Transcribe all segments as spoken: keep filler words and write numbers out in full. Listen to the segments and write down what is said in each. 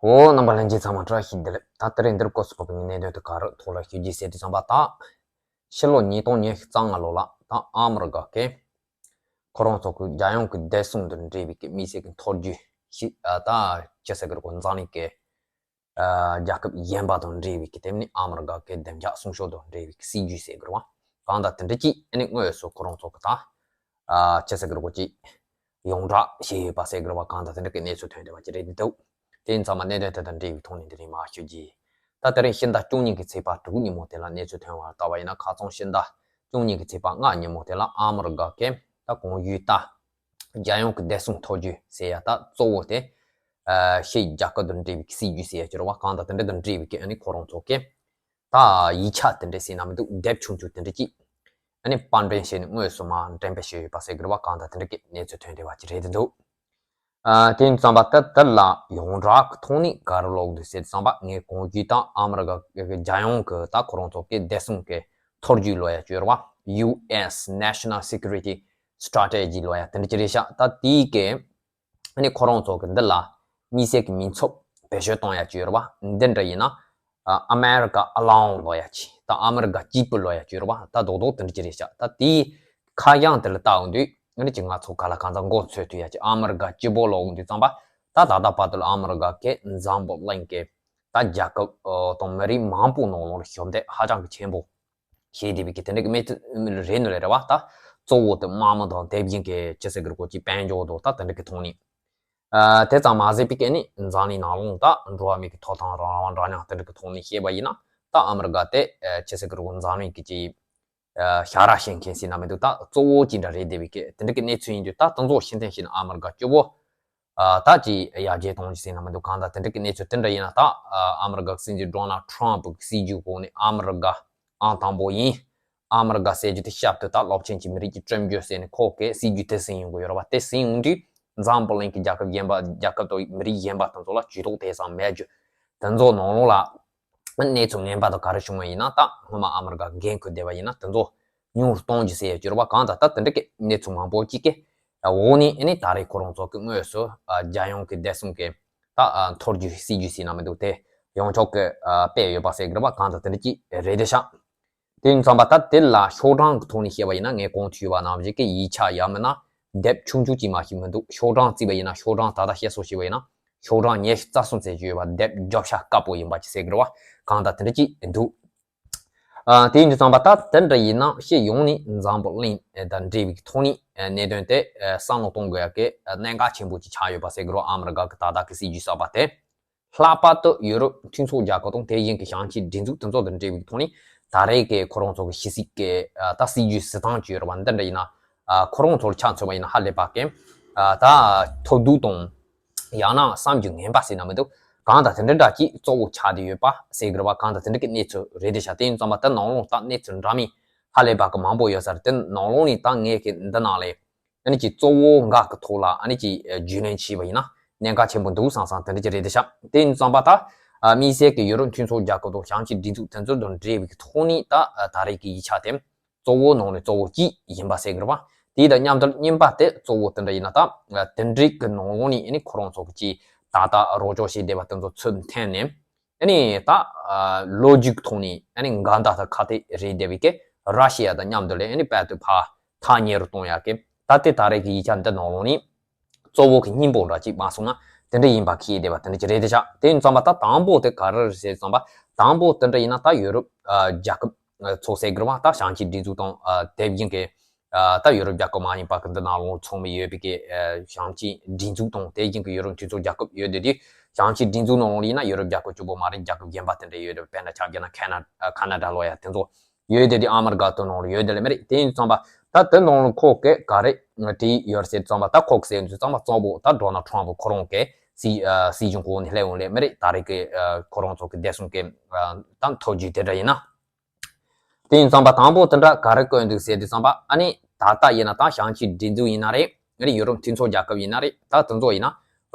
འོ། རྣམ་པ་ལྷན་རྒྱས་ཚང་མ་བཀྲ་ཤིས་བདེ་ལེགས། ད་དེ་རིང་འདིར་སྐོར་སུ་ཕོག་པའི་གནད་དོན་དེ་ག་རུ་ཐོག་ལ་ཞུ་རྒྱུ་ཟེར་དུས་ཙམ་པ། ད་ཕྱི་ལོ་ཉིས་སྟོང་ཉི་ཤུ་རྩ་ལྔ་ལོ་ལ་ད་ཨ་མི་རི་ཀ་གི་ཁོ་རང་ཚོ་གི་རྒྱལ་ཡོངས་ཀྱི་བདེ་སྲུང་དང་འབྲེལ་བའི་གི་དམིགས་བསལ་གྱི་མཐོ་རྒྱུགས་ཤིག་ཨ། ད་ཅི་ཟེར་གི་རེད། ཁོ་འཛམ་གླིང་གི་ཨ། རྒྱལ་ཁབ་གཞན་པ་དང་འབྲེལ་བའི་གི་དེ་ནི་ཨ་མི་རི་ཀ་གི་བདེ་འཇགས་སྲུང་སྐྱོབ་དང་འབྲེལ་བའི་གི་སྲིད་ཇུས་ཟེར་གི་རེད་བ། གང་ལྟར་དེ་འདྲ་ཅིག་ཨ་ནི་དངོས་སུ་ཁོ་རང་ཚོ་གི་ད་ཨ། ཅི་ཟེར་གི་རེད། ཁོ་ཅིག་ཡོངས་བསྒྲགས་བྱས་ཡོད་པ་ཟེར་གི་རེད་བ། གང་ལྟར་དེ་འདྲ་གི་གནས་ཚུལ་ཐོན་བསྡད་པ་ཅིག་རེད་འདུག་དེ་ཡིན་ཙང་མ་གནད་དོན་དེ་དང་འབྲེལ་བའི་ཐོག་ནས་འདི་རིང་མར་ཞུ་རྒྱུ། ད་དེ་རིང་ཕྱི་ཟླ་བཅུ་གཉིས་ཀྱི་ཚེས་པ་དྲུག་ཉིན་མོ་དེ་ལ་གནས་ཚུལ་ཐོན་པ་ལྟ་བ་ཡིན་ན། ཁ་སང་ཕྱི་ཟླ་བཅུ་གཉིས་ཀྱི་ཚེས་པ་ལྔ་ཉིན་མོ་དེ་ལ་ཨ་མི་རི་ཀ་གི་ད་གོང་ཞུས་ད་རྒྱལ་ཡོངས་ཀྱི་བདེ་སྲུང་མཐོ་རྒྱུགས་ཟེར་ཡ་ད་གཙོ་བོ་དེ་ཨ། ཕྱིའི་རྒྱལ་ཁབ་དང་འབྲེལ་བའི་སྲིད་ཇུས་ཟེར་ཡ་ཅིག་རེད་བ། གང་ལྟར་དེ་འདྲ་དང་འབྲེལ་བའི་གི་ཨ་ནི་ཁོ་རང་ཚོ་གི་ད་ཡིག་ཆ་དེ་འདྲ་ཟེར་ན་མི་འདུག་དེབ་ཆུང་ཆུང་དེ་འདྲ་ཅིག་ཨ་ནི་པར་འགྲེམས་བྱས་ནས་དངོས་སུ་མར་འགྲེམས་སྤེལ་བྱས་ཡོད་པ་ཟེར་གི་རེད་བ། གང་ལྟར་དེ་འདྲ་གི་གནས་ཚུལ་ཐོན་བསྡད་པ་ཅིག་རེད་འདུག་ཨ། དེ་ཡིན་ཙང་མ་ད་དེ་ལ་ཡོངས་གྲགས་ཀྱི་ཐོག་ནས་ག་རེ་ཀློག་འདུག་ཟེར་དུས་ཙམ་པ། ངས་གོང་ཞུས་ད་ཨ་མི་རི་ཀ་གི་རྒྱལ་ཡོངས་ཀྱི་ད་ཁོ་རང་ཚོ་གི་བདེ་སྲུང་གི་མཐོ་རྒྱུགས་ལབ་ཡ་ཅིག་ཡོད་རེད་བ། ཡུ་ཨེས་National Security Strategy ལབ་ཡ་དེ་འདྲ་ཅིག་རེད་ཤག་ད་དེའི་གི་ཨ་ནི་ཁོ་རང་ཚོ་གི་འདི་ལ་དམིགས་བསལ་གྱི་མིང་ཚབ་བེད་སྤྱོད་གཏོང་ཡ་ཅིག་ཡོད་རེད་བ། འདི་འདྲ་ཡིན་ན་ཨ། America Alone ལབ་ཡ་ཅིག་ད་ཨ་མི་རི་ཀ་གཅིག་པུ་ལབ་ཡ་ཅིག་ཡོད་རེད་བ། ད་རྡོག་རྡོག་དེ་འདྲ་ཅིག་རེད་ཤག་ད་དེའི་ཁ་བྱང་དེ་ལ་ལྟ་འོང་དུས་ཨ་ནི་ཅིག་ང་ཚོ་ག་ལ་གང་འཚམ་མགོ་འཚོས་ཐུབ་ཡ་ཅིག་ཨ་མི་རི་ཀ་གཅིག་པོ་ལབ་འོང་དུས་ཙམ་པ། ད་ད་ལྟ་བར་དུ་ལ་ཨ་མི་རི་ཀ་གི་འཛམ་བུ་གླིང་གི་ད་རྒྱལ་ཁབ་ཨ། དང་མི་རིགས་མང་པོ་ནང་ལོགས་ལ་ཞབས་འདེགས་ཧ་ཅང་གི་ཆེན་པོ་བྱས་བསྡད་པའི་གི་དེ་འདྲ་གི་མི་རེད་ནོ་རེད་བ། ད་གཙོ་བོ་དེ་དམག་མི་དང་དེ་བཞིན་གི་ཅི་ཟེར་གི་རེད། ཁོ་ཅིག་དཔལ་འབྱོར་དང་ད་དེ་འདྲ་གི་ཐོག་ནས། ཨ། དེ་ཙམ་མ་ཟད་པའི་གི་ནི་འཛམ་གླིང་ནང་ལོགས་ད་འགྲོ་བ་མི་གི་ཐོབ་ཐང་རང་དབང་འདྲ་མཉམ་དེ་འདྲ་གི་ཐོག་ནས་བཤད་པ་ཡིན་ན། ད་ཨ་མི་རི་ཀ་དེ་ཨ། ཅི་ཟེར་གི་རེད། འཛམ་གླིང་གི་ཅིག་ཨ། ཞབས་ར་བྱེད་མཁན་ཟེར་ན་མི་འདུག་ད་གཙོ་བོ་ཅིག་འདྲ་རེད་བསྡད་པའི་གི་དེ་འདྲ་གི་གནས་ཚུལ་ཡིན་དུས། ད་དེ་ཚོ་ཕྱིར་འཐེན་བྱས་ན་ཨ་མི་རི་ཀ་གཅིག་པོ་ཨ། ད་ཅིག་ཡར་རྒྱས་གཏོང་རྒྱུ་ཟེར་ན་མི་འདུག་གང་ལྟར་དེ་འདྲ་གི་གནས་ཚུལ་དེ་འདྲ་ཡིན་ན། ད་ཨ། ཨ་མི་རི་ཀ་གི་སྲིད་འཛིན་ཌོ་ནལ་ཊམ་ཕི་གི་སྲིད་ཇུས་འོག་ནས་ཨ་མི་རི་ཀ་ཨང་དང་པོ་ཡིན། ཨ་མི་རི་ཀ་ཟེར་རྒྱུ་དེ་ཞབས་ཏོག་ད་རླབས་ཆེན་གྱི་མི་རིགས་ཀྱི་བཅོས་བསྒྱུར་ཟེར་ནས་ཁོ་གི་སྲིད་ཇུས་དེ་ཟིན་ཡོང་གི་ཡོད་རེད་བ། དེ་ཟིན་ཡོང་དུས་འཛམ་བུ་གླིང་གི་རྒྱལ་ཁབ་གཞན་པ། རྒྱལ་ཁབ་དང་མི་རིགས་གཞན་པ་དེ་ཚོ་ལ་ཇུས་གཏོགས་དེ་ཙམ་མེད་རྒྱུ། དེ་ཚོ་ནང་ལོགས་ལ་གནས་ཚུལ་ངན་པ་དང་ག་རེ་བྱུང་བ་ཡིན་ན། ད་སྔོན་མ་ཨ་མི་རི་ཀ་འགན་འཁུར་བསྡད་པ་ཡིན་ན་དེ་ཚོ་ཉུང་རུ་གཏོང་རྒྱུ་ཟེར་ཡ་ཅིག་ཡོད་རེད་བ། གང་ལྟར་ད་དེ་འདྲ་གི་གནས་ཚུལ་མང་པོ་ཅིག་གི་འོག་ནས་ཨ་ནི་ད་རེས་ཁོ་རང་ཚོ་གི་དངོས་སུ་ཨ། རྒྱལ་ཡོངས་ཀྱི་བདེ་སྲུང་གི་ད་ཨ། མཐོ་རྒྱུགས་སྲིད་ཇུས་ཟེར་ན་མི་འདུག་དེ་ཡོངས་ཁྱབ་ཀྱི་ཨ། སྤེལ་ཡོད་པ་ཟེར་གི་རེད་བ། གང་ལྟར་དེ་འདྲ་ཅིག་རེད་དེ་ཤག་དེ་ཡིན་ཙང་པ་ད་དེ་ལ་ཤོག་གྲངས་ཀྱི་ཐོག་ནས་བཤད་པ་ཡིན་ན། ངས་གོང་དུ་ཞུས་པ་ནང་བཞིན་གྱི་ཡིག་ཆ་ཡང་མིན་ན་དེབ་ཆུང་ཆུང་ཅིག་མ་ཞིག་མི་འདུག་ཤོག་གྲངས་བརྩིས་པ་ཡིན་ན། ཤོག་གྲངས་ད་ལྟ་བཤད་སྲོལ་བྱས་པ་ཡིན་ན་ཤོག་གྲངས་ཉི་ཤུ་རྩ་གསུམ་ཙམ་ཞིག་ཡོད་པ། དེབ་བརྒྱ་ཆ་དཀར་པོ་ཡིན་པ་ཅིག་ཟེར་གི་རེད་བ། གང་ལྟར་དེ་འདྲ་ཅིག་འདུག་ཨ། དེ་ཡིན་དུས་ཙམ་པ་ད་དེ་འདྲ་ཡིན་ན་སྤྱི་ཡོངས་ནས་འཛམ་བུ་གླིང་དང་འབྲེལ་བའི་ཐོག་ནས་གནད་དོན་དེ་བསམ་བློ་གཏོང་དགོས་ཡ་གི་གནད་འགག་ཆེན་པོ་ཅིག་ཆགས་ཡོད་པ་ཟེར་གི་རེད། ཨ་མི་རི་ཀ་གི་ད་ལྟ་གི་སྲིད་ཇུས་གསར་པ་དེ། ལྷག་པར་དུ་ཡུ་རོབ་མཐུན་ཚོགས་རྒྱལ་ཁབ་དང་དེ་བཞིན་གྱི་ཞིང་ཆེན་སྒྲིག་འཛུགས་དེ་ཚོ་དང་འབྲེལ་བའི་ཐོག་ནས་ད་རེས་ཀྱི་ཁོ་རང་ཚོ་གི་ཕྱི་སྲིད་ཀྱི་ད་སྲིད་ཇུས་གཞི་རྩ་ཅིག་ཡོད་རེད་བ། འདི་འདྲ་ཡིན་ན། ཁོ་རང་ཚོར་ཆ་མཚོན་པ་ཡིན་ན་ཧ་ལས་པ་གི་ད་ཐབས་སྡུག་དང་། ཡང་ན་བསམ་རྒྱུ་ངན་པ་ཟེར་ན་མི་འདུག་གང་ལྟར་དེ་འདྲ་འདྲ་ཅིག་གཙོ་བོ་ཆགས་བསྡད་ཡོད་པ་ཟེར་གི་རེད་བ། གང་ལྟར་དེ་འདྲ་གི་གནས་ཚུལ་རེད་དེ་ཤག་དེ་ཡིན་ཙང་པ་ད་ནང་ལོགས་ད་གནས་ཚུལ་འདྲ་མིན་ཧ་ལས་པ་གི་མང་པོ་ཡོད་ས་རེད། དེ་ནང་ལོགས་ནས་ད་ངས་གི་འདི་ནང་ལས་ཨ་ནི་ཅིག་གཙོ་བོ་འགའ་གི་ཐོག་ལ་ཨ་ནི་ཅིག་རྒྱུས་ལོན་བྱས་པ་ཡིན་ན་གནད་འགག་ཆེན་པོ་འདུག་བསམ་བསམ་དེ་འདྲ་ཅིག་རེད་དེ་ཤག་དེ་ཡིན་ཙང་པ་ད་དམིགས་བསལ་གི་ཡུ་རོབ་མཐུན་ཚོགས་རྒྱལ་ཁབ་དང་ཞིང་ཆེན་སྒྲིག་འཛུགས་དེ་ཚོ་དང་འབྲེལ་བའི་ཐོག་ནས་ད་ད་རེས་ཀྱི་ཡིག་ཆ་དེ། གཙོ་བོ་ནང་ནས་གཙོ་བོ་གཅིག་ཡིན་པ་ཟེར་གི་རེད་བ། དེ་དང་མཉམ་དུ་གཉིས་པ་དེ་གཙོ་བོ་དེ་འདྲ་ཡིན་ན། ད་དེ་འདྲའི་གི་ནང་ལོགས་ནས་ཨ་ནི་ཁོ་རང་ཚོ་གི་ཅིག་ད་ལྟ་རོགས་སྐྱོར་བྱེད་བསྡད་པ་དེ་ཚོ་ཚུར་འཐེན་ནས་ཨ་ནི་ད་ལོ་རྒྱུས་ཐོག་ནས་ཨ་ནི་འགལ་ཟླ་དང་ཁ་གཏད་རེད་བསྡད་པའི་གི་ར་ཤི་ཡ་དང་མཉམ་དུ་ལས་ཨ་ནི་དཔལ་དུ་ཕར་ཐག་ཉེ་རུ་གཏོང་ཡག་གི་ད་ལྟའི་ད་རེས་ཀྱི་ཡིག་ཆ་འདི་ནང་ལོགས་ནས་གཙོ་བོ་གི་སྙིང་པོ་འདྲ་ཅིག་མ་སོང་ན་དེ་འདྲ་ཡིན་པ་ཁེལ་བསྡད་པ་དེ་འདྲ་ཅིག་རེད་དེ་ཤག་དེ་ཡིན་ཙང་པ་ད་དང་པོ་དེ་ག་རེ་རེད་ཟེར་ཙང་པ། དང་པོ་དེ་འདྲ་ཡིན་ན་ད་ཡུ་རོབ་རྒྱལ་ཁབ་ཚོ་ཟེར་གི་རེད་བ། ད་ཞིང་ཆེན་སྒྲིག་འཛུགས་དང་དེ་བཞིན་གྱི་ད་ཡུ་རོབ་རྒྱལ་ཁབ་མ་ཡིན་པ་གི་འདི་ནང་ལོགས་ཚང་མ་ཡོད་པའི་གི་ཞིང་ཆེན་སྒྲིག་འཛུགས་དང་དེ་བཞིན་གྱི་ཡུ་རོབ་མཐུན་ཚོགས་རྒྱལ་ཁབ་ཡོད་དེ། དེ་ཞིང་ཆེན་སྒྲིག་འཛུགས་ནང་ལོགས་ཡིན་ན་ཡུ་རོབ་རྒྱལ་ཁབ་གཅིག་པོ་མ་རེད། རྒྱལ་ཁབ་གཞན་པ་དེ་འདྲ་ཡོད་རེད། དཔེར་ན་ཆ་བཞག་ན་ཁ་ན་ཁ་ན་ཌ་ལོ་ཡ་དེ་ཚོ་ཡོད་དེ། དེ་ཨ་མི་རི་ཀ་དེ་ནང་ལོགས་ཡོད་དེ་ལས་མ་རེད། དེ་ཡིན་ཙང་པ་ད་དེ་ནང་ལོགས་ཁོ་གི་ག་རེ་བྲིས་ཡོད་ཟེར་ཙང་པ། ད་ཁོ་གི་ཟེར་དུས་ཙང་པ་གཙོ་བོ་ད་ཌོ་ནལ་ཊམ་ཕི་ཁོ་རང་གི་སྲིད་སྲིད་གཞུང་གོང་ནས་སླེབས་ཡོང་ལས་མ་རེད། ད་རེས་ཀྱི་ཁོ་རང་ཚོ་གི་བདེ་སྲུང་གི་ད་མཐོ་རྒྱུགས་དེ་འདྲ་ཡིན་ན། དེ་ཡིན་ཙང་པ་དང་པོ་དེ་འདྲ་ག་རེ་བཀོད་འདུག་ཟེར་དུས་ཙམ་པ། ཨ་ནི་ད་ལྟ་ཡིན་ན་ད་ཞིང་ཆེན་སྒྲིག་འཛུགས་ཡིན་ན་རེད། ཨ་ནི་ཡུ་རོབ་མཐུན་ཚོགས་རྒྱལ་ཁབ་ཡིན་ན་རེད། ད་དེ་ཚོ་ཡིན་ན་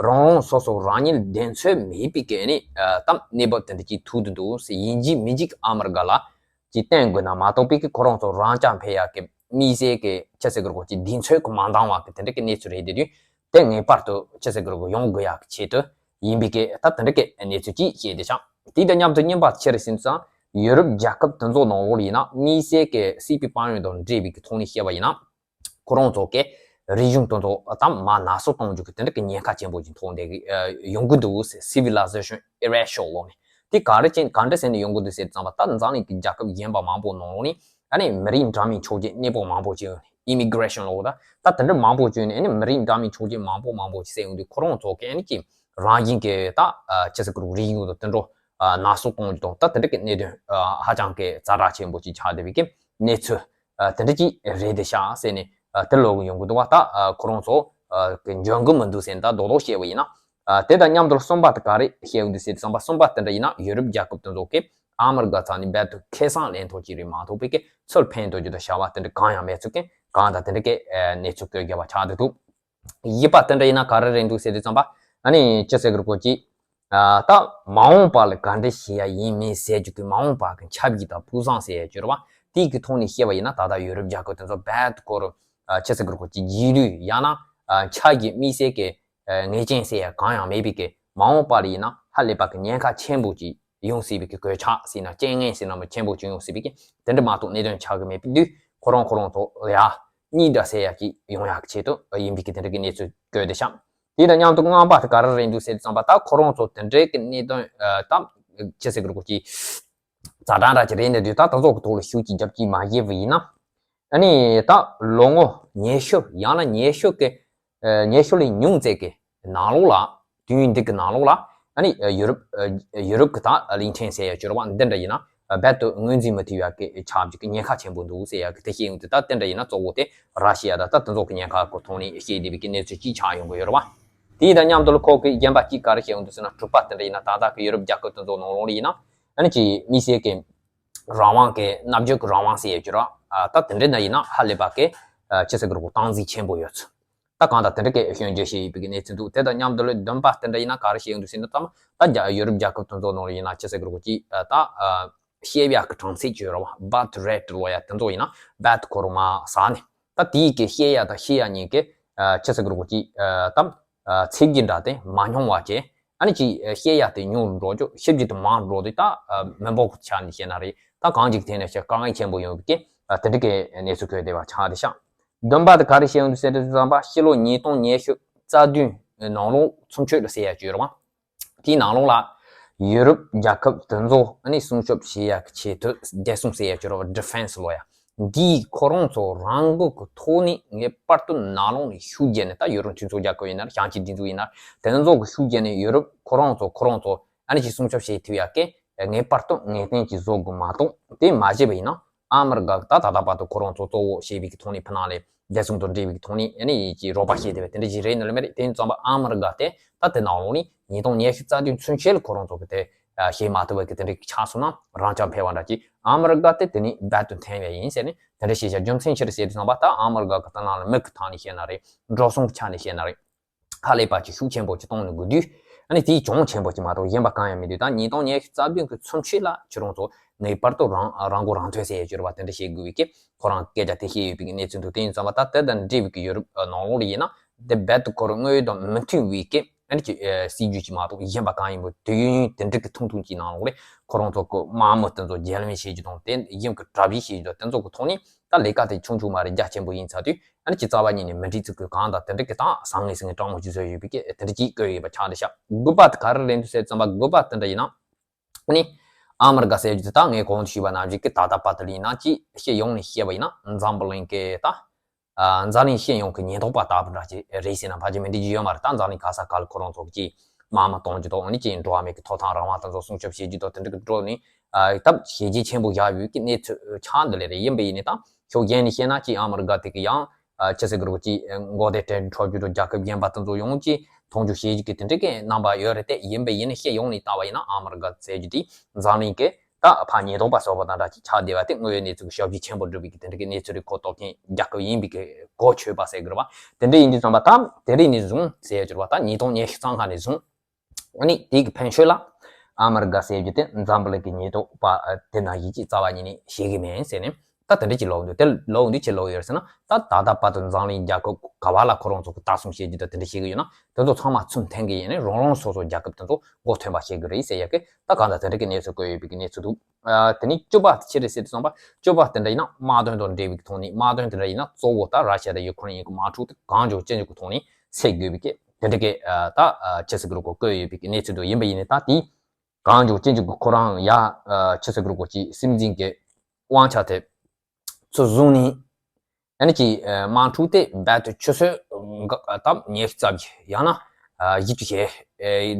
རང་རང་སོ་སོ་རང་ཉིད་བདེན་འཚོལ་མེད་པའི་གི་ཨ་ནི་ད་གནས་བབ་དེ་འདྲ་ཅིག་ཐུག་འདུག་འདུག་ཟེར། ཡིན་གཅིག་མིན་གཅིག་ཨ་མི་རི་ཀ་ལ་ཅིག་བརྟེན་དགོས་ན་མ་གཏོགས་པའི་གི་ཁོ་རང་ཚོ་རང་རྐྱ་འཕེར་ཡག་གི་དམིགས་བསལ་གི་ཅི་ཟེར་གི་རེད། ཁོ་ཅིག་གདེང་ཚོད་གི་མ་འདང་བ་གི་དེ་འདྲ་གི་གནས་ཚུལ་རེད་དེ། དུས་དེ་ངེས་པར་དུ་ཅི་ཟེར་གི་རེད། ཡོང་དགོས་ཡག་གི་ཆེད་དུ་ ཡིན་པའི་གི་ད་དེ་འདྲ་གི་གནས་ཚུལ་ཅིག་བཤད་དེ་ཤག་དེ་དང་མཉམ་དུ་རྙིང་པ་ཆེ་རུ་ཕྱིན་ཙང་ཡུ་རོབ་རྒྱལ་ཁབ་དེ་ཚོ་ནང་ལོགས་ལ་ཡིན་ན་དམིགས་བསལ་གི་སྲིད་པའི་དཔལ་ཡོན་དང་འབྲེལ་བའི་གི་ཐོག་ནས་བཤད་པ་ཡིན་ན། ཁོ་རང་ཚོ་གི་རིག་གཞུང་དེ་ཚོ་དང་མར་ནག་སུབ་གཏོང་རྒྱུ་གི་དེ་འདྲ་གི་ཉེན་ཁ་ཆེན་པོ་ཅིག་མཐོང་བསྡད་གི་ཡོང་གི་འདུག། Civilization Erasure ལོག་ནས་དེ་ག་རེ་ཅན་ག་འདྲ་ཟེར་ནས་ཡོང་གི་འདུག་ཟེར་ཙམ་པ། ད་འཛམ་གླིང་གི་རྒྱལ་ཁབ་གཞན་པ་མང་པོ་ནང་ལོགས་ནས་ཨ་ནི་མི་རིགས་འདྲ་མིན་ཆོས་བརྒྱུད་གཉིས་པོ་མང་པོ་ཅིག་ཡོད་ནས་Immigration ལོག་ད་ད་དེ་འདྲ་མང་པོ་ཅིག་ཡོད་ནས་ཨ་ནི་མི་རིགས་འདྲ་མིན་ཆོས་བརྒྱུད་མང་པོ་མང་པོ་ཅིག་ཟེར་ཡོང་དུས་ཁོ་རང་ཚོ་གི་ཨ་ནི་ཅི་རང་བཞིན་གི་ད་ཅི་ཟེར་དགོས་རེད། རིག་གཞུང་དང་དེ་འདྲ་ནག་སུབ་གཏོང་རྒྱུ་དང་ད་དེ་འདྲ་གི་གནད་དོན་ཧ་ཅང་གི་ཛ་དྲག་ཆེན་པོ་ཅིག་ཆགས་བསྡད་པའི་གི་གནས་ཚུལ། ཨ་དེ་འདྲ་ཅིག་རེད་དེ་ཤག་ཟེར་ནས་ཨ་དེ་ལོག་གི་ཡོང་གི་འདུག་བ། ད་ཨ་ཁོ་རང་ཚོ་ཨ་གི་འཇོན་གི་མི་འདུག་ཟེར་ནས་ད་རྡོག་རྡོག་བཤད་པ་ཡིན་ན། ཨ་དེ་དང་མཉམ་དུ་གསུམ་པ་དེ་ག་རེ་བཤད་ཡོང་འདུག་ཟེར་དུས་ཙམ་པ། གསུམ་པ་དེ་འདྲ་ཡིན་ན་ཡུ་རོབ་རྒྱལ་ཁབ་དེ་ཚོ་གིས་ཨ་མི་རི་ཀ་ཚང་ནས་རྦད་དེ་ཁེ་བཟང་ལེན་ཐུབ་ཀྱི་རེད་མ་གཏོགས་པའི་གི་ཚུར་ཕན་ཐོགས་རྒྱུ་དང་བྱ་བ་དེ་འདྲ་གང་ཡང་མེད་ཚུལ་གི་གང་དང་དེ་འདྲ་གི་ཨ་གནས་ཚུལ་བཀོད་རྒྱབ་པ་ཆགས་བསྡད་འདུག། བཞི་པ་དེ་འདྲ་ཡིན་ན་ག་རེ་རེད་འདུག་ཟེར་དུས་ཙམ་པ། ཨ་ནི་ཅི་ཟེར་དགོས་རེད་གོ་ཅི། ཨ་ད་མ་འོངས་པ་ལ་ག་འདྲ་བྱེད་ཡ་ཡིན་མིན་ཟེར་རྒྱུ་གི་མ་འོངས་པ་གི་ཆབ་ཡིག་དང་ཕུགས་བསམ་ཟེར་ཡ་ཅིག་ཡོད་རེད་བ། དེའི་གི་ཐོག་ནས་བཤད་པ་ཡིན་ན་ད་ལྟ་ཡུ་རོབ་རྒྱལ་ཁབ་དེ་ཚོ་རྦད་དེ་ཁོ་རང་ཨ་ཅི་ཟེར་དགོས་རེད་གོ་ཅི། རྗེས་ལུས་ཡང་ན་ཨ་ཆབ་ཡིག་དམིགས་བསལ་གི་ཨ་ངེས་ཅན་ཟེར་ཡ་གང་ཡང་མེད་པའི་གི་མ་འོངས་པ་ལ་ཡིན་ན་ཧ་ལས་པ་གི་ཉེན་ཁ་ཆེན་པོ་ཅིག་ཡོང་སྲིད་པའི་གི་གོད་ཆག་ཟེར་ན་རྐྱེན་ངན་ཟེར་ན་མི་ཆེན་པོ་ཅིག་ཡོང་སྲིད་པའི་གི་དེ་འདྲ་མ་གཏོགས་གནད་དོན་ཆགས་གི་མེད་པའི་དུས་ཁོ་རང་ཁོ་རང་ཚོ་ཡ་གཉིས་འདྲ་ཟེར་ཡ་ཅིག་ཡོང་ཡག་ཆེད་དུ་ཡིན་པའི་གི་དེ་འདྲ་གི་གནས་ཚུལ་བཀོད་དེ་ཤག་དེ་དང་མཉམ་དུ་ལྔ་པ་དེ་ག་རེ་རེད་འདུག་ཟེར་དུས་ཙམ་པ། ད་ཁོ་རང་ཚོ་དེ་འདྲའི་གི་གནད་དོན་ཨ་ད་ཅི་ཟེར་དགོས་རེད་གོ་ཅི། ཛ་དྲག་འདྲ་ཅིག་རེད་འདུག། ད་ད་ཚོགས་ཀྱི་ཐོག་ལ་ཤུགས་ཀྱིས་རྒྱབ་ཀྱིས་མ་བཞེས་པ་ཡིན་ན། ཨ་ནི་ད་ལོ་ངོ་ཉི་ཤུ་ཡང་ན་ཉི་ཤུ་གི་ཨ་ཉི་ཤུ་ལས་ཉུང་ཙམ་གི་ནང་ལོགས་ལ། དུས་ཡུན་འདི་གི་ནང་ལོགས་ལ་ཨ་ནི་ཡུ་རོབ་ཡུ་རོབ་གི་ད་གླིང་ཕྲན་ཟེར་ཡ་ཅིག་ཡོད་རེད་བ། འདི་འདྲ་ཡིན་ན་རྦད་དེ་ངོས་འཛིན་མི་ཐུབ་ཡ་གི་ཆགས་རྒྱུ་གི་ཉེན་ཁ་ཆེན་པོ་འདུག་ཟེར་ཡ་གི་དེ་བཤད་ཡོང་དུས། ད་དེ་འདྲ་ཡིན་ན་གཙོ་བོ་དེ་ར་ཤི་ཡ་དང་ད་དེ་ཚོ་གི་ཉེན་ཁ་གི་ཐོག་ནས་བཤད་བསྡད་པའི་གི་གནས་ཚུལ་ཅིག་ཆགས་ཡོང་གི་ཡོད་རེད་བ། དེ་དང་མཉམ་དུ་ལ་ཁོ་གི་རྒན་པ་གཅིག་ག་རེ་བཤད་ཡོང་དུས་ཟེར་ན། དྲུག་པ་དེ་འདྲ་ཡིན་ན་ད་ལྟ་གི་ཡུ་རོབ་རྒྱལ་ཁབ་དེ་ཚོ་ནང་ལོགས་ལ་ཡིན་ན་ཨ་ནི་ཅིག་དམིགས་བསལ་གི་རང་དབང་གི་རྣམ་འགྱུར་གི་རང་དབང་ཟེར་ཡ་ཅིག་ཡོད་རེད་བ། ད་དེ་འདྲ་འདྲ་ཡིན་ན་ཧ་ལས་པ་གི་ཅི་ཟེར་དགོས་རེད་གོ་སྟངས་འཛིན་ཆེན་པོ་ཡོད་ཚུལ། ད་གང་ལྟར་དེ་འདྲ་གི་སྐྱོན་བརྗོད་བྱས་ཡོད་པའི་གི་གནས་ཚུལ་འདུག། དེ་དང་མཉམ་དུ་ལ་བདུན་པ་དེ་འདྲ་ཡིན་ན་ག་རེ་བཤད་ཡོང་དུས་ཟེར་ན། ད་ད་རྒྱ་ཡུ་རོབ་རྒྱལ་ཁབ་དེ་ཚོ་ནང་ལ་ཡིན་ན་ཅི་ཟེར་དགོས་རེད་གོ་ཅི། ད་བཤད་ཡག་གི་གྲངས་ཚད་ཅིག་ཡོད་རེད་བ། Birth rate ལབ་ཡ་དེ་ཚོ་ཡིན་ན་རྦད་དེ་ཁོ་རང་མར་ཟག་ནས། ད་དེའི་གི་བཤད་ཡ་དང་ཤེས་ཡ་གཉིས་ཀྱི་ཨ་ཅི་ཟེར་དགོས་རེད་གོ་ཅི། ཨ་ད་ཨ་ཚད་གཞི་འདྲ་དེ་མ་སྙོམས་པ་བྱས། ཨ་ནི་ཅིག་བཤད་ཡ་དེ་ཉུང་རུ་འགྲོ་རྒྱུ། ཤེས་རྒྱུ་དེ་མང་རུ་འགྲོ་དུས། ད་ཨ་མི་འབོར་གྱི་ཆ་ནས་བཤད་ན་རེད། ད་གང་ཅིག་ཐད་ནས་བཤད་དཀའ་ངལ་ཆེན་པོ་ཡོང་བའི་གི་ཨ་དེ་འདྲ་གི་གནས་ཚུལ་བཀོད་བསྡད་པ་ཆགས་བསྡད་ཤག། བདུན་པ་དེ་ག་རེ་བཤད་ཡོང་དུས་ཟེར་དུས་ཙམ་པ། ཕྱི་ལོ་ཉིས་སྟོང་ཉི་ཤུ་རྩ་བདུན་ནང་ལོགས་ཚུན་ཆད་ལ་ཟེར་ཡ་ཅིག་ཡོད་རེད་བ། དེའི་ནང་ལོགས་ལ་ཡུ་རོབ་རྒྱལ་ཁབ་དེ་ཚོ་ཨ་ནི་སྲུང་སྐྱོབ་བྱེད་ཡག་གི་ཆེད་དུ་བདེ་སྲུང་ཟེར་ཡ་ཅིག་ཡོད་རེད་བ། Defense ལབ་ཡ། འདིས་ཁོ་རང་ཚོ་རང་འགུལ་གྱི་ཐོག་ནས་ངེས་པར་དུ་ནང་ལོགས་ནས་ཤུགས་བརྒྱབ་ནས། ད་ཡུ་རོབ་མཐུན་ཚོགས་རྒྱལ་ཁབ་ཡིན་ན་རེད། ཞིང་ཆེན་སྒྲིག་འཛུགས་ཡིན་ན་རེད། དེ་ཚོ་གི་ཤུགས་བརྒྱབ་ནས་ཡུ་རོབ་ཁོ་རང་ཚོ་ཁོ་རང་ཚོ་ཨ་ནི་ཅིག་སྲུང་སྐྱོབ་བྱེད་ཐུབ་ཡག་གི་ངེས་པར་དུ་ངེས་གཏན་གྱིས་བཟོ་དགོས་མ་གཏོགས། དེ་མ་བྱས་པ་ཡིན་ན་ཨ་མི་རི་ཀ་གི་ད་ད་ལྟ་བར་དུ་ཁོ་རང་ཚོ་གཙོ་བོ་བྱས་པའི་གི་ཐོག་ནས་ཕུ་ནང་ལས་བདེ་སྲུང་དང་འབྲེལ་བའི་གི་ཐོག་ནས་ཨ་ནི་ཅིག་རོགས་པ་བྱས་བསྡད་པ་དེ་འདྲ་ཞིག་རེད་ནི་ལ་མ་རེད། དེ་ཙམ་པ་ཨ་མི་རི་ཀ་དེ་ད་དེ་ནང་ལོགས་ནས་ཉིས་སྟོང་ཉི་ཤུ་རྩ་བདུན་ཚུན་ཆད་ལ་ཁོ་རང་ཚོ་གི་དེ་བྱེད་མ་ཐུབ་པ་གི་དེ་འདྲ་ཆགས་སོང་ན་རང་རྐྱང་ཕལ་བ་འདྲ་ཅིག། ཨ་མི་རི་ཀ་དེ་དེ་ནས་རྦད་དེ་འཐེན་པ་ཡིན་ཟེར་ནས་དེ་འདྲ་བཤད་བྱ། རྒྱུ་མཚན་ཅི་རེད་ཟེར་དུས་ཙམ་པ། ད་ཨ་མི་རི་ཀ་གི་ད་ནང་ལ་མི་གི་ཐད་ནས་བཤད་ན་རེད། འགྲོ་སོང་གི་ཆ་ནས་བཤད་ན་རེད། ཧ་ལས་པ་ཅིག་ཤུགས་ཆེན་པོ་ཅིག་གཏོང་ནས་དགོས་དུས། ཨ་ནི་དེའི་གྱོང་ཆེན་པོ་ཅིག་མ་གཏོགས་གཞན་པ་གང་ཡང་མི་འདུག། ད་ཉིས་སྟོང་ཉི་ཤུ་རྩ་བདུན་གི་ཚུན་ཆད་ལ་ཁྱེད་རང་ཚོ་ངེས་པར་དུ་རང་རང་མགོ་རང་ཐོན་ཟེར་ཡས་ཅིག་ཡོད་རེད་བ། དེ་འདྲ་བྱེད་དགོས་པའི་གི་ཁོ་རང་སྐད་ཆ་དེ་བཤད་ཡོད་པའི་གནས་ཚུལ་འདུག། དེ་ཡིན་ཙང་བ་ད་དེ་དང་འབྲེལ་བའི་གི་ཡོ་རོབ་ནང་ལོགས་ལ་ཡིན་ན་དེ་རྦད་དེ་ཁོ་རང་དངོས་ཡོད་དང་མི་མཐུན་པའི་གི་ཨ་ནི་ཅིག་སྲིད་ཇུས་ཅིག་མ་གཏོགས་གཞན་པ་གང་ཡིན་པོ་དུས་ཡུན་དེ་འདྲ་གི་ཐུང་ཐུང་ཅིག་ནང་ལོགས་ལ་ཁོ་རང་ཚོ་གི་དམག་མི་དེ་ཚོ་རྒྱུས་ལོན་བྱེད་རྒྱུ་དང་། དེ་གཞན་གི་གྲ་སྒྲིག་བྱེད་རྒྱུ་དང་། དེ་ཚོ་གི་ཐོག་ནས་ད་ལས་ཀ་དེ་ཆུང་ཆུང་མ་རེད། རྒྱ་ཆེན་པོ་ཡིན་ཚར་དུས། ཨ་ནི་ཅིག་རྩ་བ་ཉིད་ནས་མི་འགྲིག་ཚུལ་གྱི་གང་དང་དེ་འདྲ་གི་ད་བཟང་ངན་ཟིང་ངན་སྤྲང་མོ་ཅིག་བཟོས་ཡོད་པའི་གི་དེ་འདྲ་ཅིག་བཀོད་ཡོད་པ་ཆགས་བསྡད་ཤག། དགུ་པ་དེ་ག་རེ་རེད་འདུག་ཟེར་ཙམ་པ། དགུ་པ་དེ་འདྲ་ཡིན་ན་ཨ་ནི་ཨ་མི་རི་ཀ་ཟེར་རྒྱུ་དེ་ད་ངས་གོང་དུ་ཞུས་པ་ནང་བཞིན་གི་ད་ལྟ་བར་དུ་ལ་ཡིན་ན་ཅིག་སྤྱི་ཡོངས་ནས་བཤད་པ་ཡིན་ན་འཛམ་བུ་གླིང་གི་ད་ཨ་འཛམ་གླིང་སྤྱི་ཡོངས་ཀྱི་ཉེན་རྟོག་པ་ལྟ་བུ་འདྲ་ཅིག་རེད་ཟེར་ན་ཕལ་ཆེར་མི་འགྲིག་རྒྱུ་ཡོད་མ་རེད། ད་འཛམ་གླིང་ག་ས་ག་ལ་ཁོ་རང་ཚོ་གི་ཅིག་དམག་མི་གཏོང་རྒྱུ་དང་། ཨ་ནི་ཅིག་འགྲོ་བ་མི་གི་ཐོབ་ཐང་རང་དབང་དེ་ཚོ་སྲུང་སྐྱོབ་བྱེད་རྒྱུ་དང་། དེ་འདྲ་གི་འགྲོ་ནས་ཨ་ད་བྱས་རྗེས་ཆེན་པོ་བཞག་ཡོད་ཀྱི་གནས་ཚུལ་ཆགས་འདི་ལས་རེད། ཡིན་པ་ཡིན་ནས་ད་ཕྱོགས་གཞན་ནས་བཤད་ན་ཅིག་ཨ་མི་རི་ཀ་དེ་གི་ཡང་ཨ་ཅི་ཟེར་དགོས་རེད་གོ་ཅིག་མགོ་བདེ་དྲན་འཕྲོག་རྒྱུ་དང་། རྒྱལ་ཁབ་གཞན་པ་དེ་ཚོ་ཡོང་ཅིག་མཐོང་རྒྱུ་བྱེད་རྒྱུ་གི་དེ་འདྲ་གི་རྣམ་པ་ཡོད་རེད་དེ། ཡིན་པ་ཡིན་ནས་སྤྱི་ཡོངས་ནས་ལྟ་བ་ཡིན་ན་ཨ་མི་རི་ཀ་ཟེར་རྒྱུ་དེ་འཛམ་གླིང་གི་ད་ཕར་ཉེན་རྟོག་པ་ཟེར་བ་དང་འདྲ་ཅིག་ཆགས་བསྡད་པ་དེ་དངོས་ཡོད་གནས་ཚུལ་གྱི་ཞབས་ཕྱི་ཆེན་པོ་སྒྲུབ་པའི་གི་དེ་འདྲ་གི་གནས་ཚུལ་རེད། གོ་རྟོགས་མཁན་རྒྱལ་ཁབ་ཡིན་པའི་གི་གོ་ཆོད་པ་ཟེར་དགོས་རེད་བ། དེ་འདྲ་ཡིན་དུས་ཙམ་པ་ད་དེ་རིང་ནས་བཟུང་ཟེར་ཡ་ཅིག་རེད་བ། ད་ཉིས་སྟོང་ཉི་ཤུ་རྩ་ལྔ་ནས་བཟུང་ཨ་ནི་དེ་གི་ཕན་ཆོད་ལ་ཨ་མི་རི་ཀ་ཟེར་རྒྱུ་དེ་འཛམ་བུ་གླིང་གི་ཉེན་རྟོག་པ་དེ་ནང་བཞིན་ཅིག་རྩ་བ་ཉིད་ནས་ཤེས་གི་མེད་ཟེར་ནས་ ད་དེ་འདྲ་ཅིག་ལབ་འདུག་དེ་ལབ་འདུག་ཅི་ལབ་ཡོད་ཟེར་ན། ད་ད་ལྟ་བར་དུ་འཛམ་གླིང་རྒྱལ་ཁབ་ག་བ་ལ་ཁོ་རང་ཚོ་གི་ལྟ་སྲུང་བྱེད་རྒྱུ་དང་དེ་འདྲ་བྱེད་གི་ཡོད་ན། དེ་ཚོ་ཚང་མ་ཚུར་འཐེན་གི་ཡིན་ནའི་རང་རང་སོ་སོ་རྒྱལ་ཁབ་དེ་ཚོ་མགོ་ཐོན་པ་བྱེད་གི་རེད་ཟེར་ཡ་གི། ད་གང་ལྟར་དེ་འདྲ་གི་གནས་ཚུལ་བཀོད་ཡོད་པའི་གི་གནས་ཚུལ་འདུག་ཨ། དེ་ནས་བཅུ་པ་དེ་ཅི་རེད་ཟེར་དུས་ཙམ་པ། བཅུ་པ་དེ་འདྲ་ཡིན་ན་དམག་དོན་དང་འབྲེལ་བའི་གི་ཐོག་ནས། དམག་དོན་དེ་འདྲ་ཡིན་ན་གཙོ་བོ་ད་ར་ཤི་ཡ་དང་ཡུ་ཁུ་རེན་གཉིས་ཀྱི་དམག་འཁྲུག་དེ་གང་མགྱོགས་ཅི་མགྱོགས་ཀྱི་ཐོག་ནས་སེལ་དགོས་པའི་གི་དེ་འདྲ་གི། ཨ། ད། ཨ། ཅི་ཟེར་གི་རེད་གོ། བཀོད་ཡོད་པའི་གི་གནས་ཚུལ་འདུག་ཡིན་པ་ཡིན་ནའི་ད་དེ་གང་མགྱོགས་ཅི་མགྱོགས་ཀྱི་ཁོ་རང་ཡ། ཨ། ཅི་ཟེར་གི་རེད་གོ། ཅིག་སྲིད་འཛིན་གི་དབང་ཆ་དེ་ཚུར་བཟུང་ནས། ཨ་ནི་ཅིག་ཨ། དམག་འཁྲུག་དེ་རྦད་དེ་ཆུད་ཟོས་འགག་ད་ཉི་ཤུ་རྩ་བརྒྱད་ཡང་ན། ཨ། བཞི་བཅུ་ཞེ་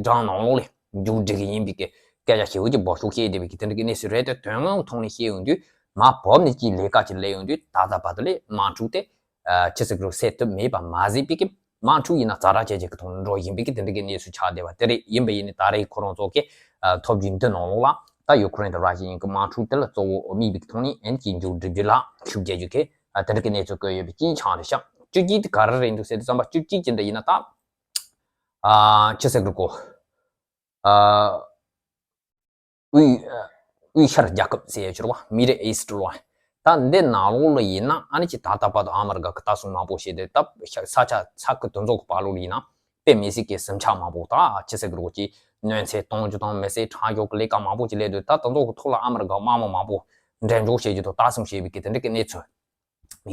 གྲངས་ནང་ལོགས་ལ་མཇུག་སྒྲིལ་གི་ཡིན་པའི་གི་སྐད་ཆ་ཞེ་པོ་ཅིག་འབོར་ཤོག་བཤད་བསྡད་པའི་གི་དེ་འདྲ་གི་གནས་ཚུལ་རེད་དེ། དོན་དངོས་ཐོག་ནས་བཤད་ཡོང་དུས་མར་བབས་ནས་ཅིག་ལས་ཀ་ཅིག་ལས་ཡོང་དུས་ད་ལྟ་བར་དུ་ལ་དམག་འཁྲུག་དེ། ཨ། ཅི་ཟེར་གི་རེད། སེལ་ཐབས་མེད་པ་མ་ཟད་པའི་གི། དམག་འཁྲུག་ཡིན་ན་ཛ་དྲག་ཅན་ཅིག་གི་ཐོག་ནས་འགྲོ་བཞིན་པའི་གི་དེ་འདྲ་གི་གནས་ཚུལ་ཆགས་བསྡད་པ་དེ་རེད། ཡིན་པ་ཡིན་ནའི་ད་རེས་ཁོ་རང་ཚོ་གི། ཨ། ཐོབ་རྒྱུ་འདི་ནང་ལོགས་ལ་ད་ཡུ་ཁུ་རེན་དང་ར་ཤི་ཡའི་གི་དམག་འཁྲུག་དེ་ལ་གཙོ་བོ་དམིགས་པའི་གི་ཐོག་ནས་ཨ་ནི་ཅིག་མཇུག་སྒྲིལ་རྒྱུ་ལ་ཤུགས་རྒྱག་རྒྱུ་གི། ཨ། དེ་འདྲ་གི་གནས་ཚུལ་བཀོད་ཡོད་པའི་གི་ཆ་རེད་ཤག་བཅུ་གཅིག་དེ་ག་རེ་རེད་འདུག་ཟེར་དུས་ཙམ་པ། བཅུ་གཅིག་ཅི་འདྲ་ཡིན་ན་ད། ཨ། ཅི་ཟེར་གི་རེད་གོ། ཨ། དབུས། དབུས་ཤར་རྒྱལ་ཁབ་ཟེར་ཡ་ཅིག་རེད་པ། Middle East ལོ། ད་འདི་ནང་ལོགས་ལ་ཡིན་ན་ཨ་ནི་ཅིག་ད་ལྟ་བར་དུ་ཨ་མི་རི་ཀ་གི་ལྟ་སྲུང་མང་པོ་བྱས་ཏེ། ད་ཤ་ས་ཆ་ས་ཁུལ་དེ་ཚོ་གི་བར་ལོགས་ལ་ཡིན་ན་དཔེ་མི་སྲིད་ཀྱི་ཟིང་ཆ་མང་པོ། ད་ཅི་ཟེར་གི་རེད་གོ། ཅིག་གནོད་འཚེ་གཏོང་རྒྱུ་དང་མི་སེར་དྲག་སྐྱོང་གི་ལས་ཀ་མང་པོ་ཅིག་སླེབས་དུས། ད་དེ་ཚོ་གི་ཐོག་ལ་ཨ་མི་རི་ཀ་དམག་མི་མང་པོ་འགྲེམས་འཇོག་བྱེད་རྒྱུ་དང་ལྟ་སྲུང་བྱེད་པའི་གི་དེ་འདྲ་གི་གནས་ཚུལ་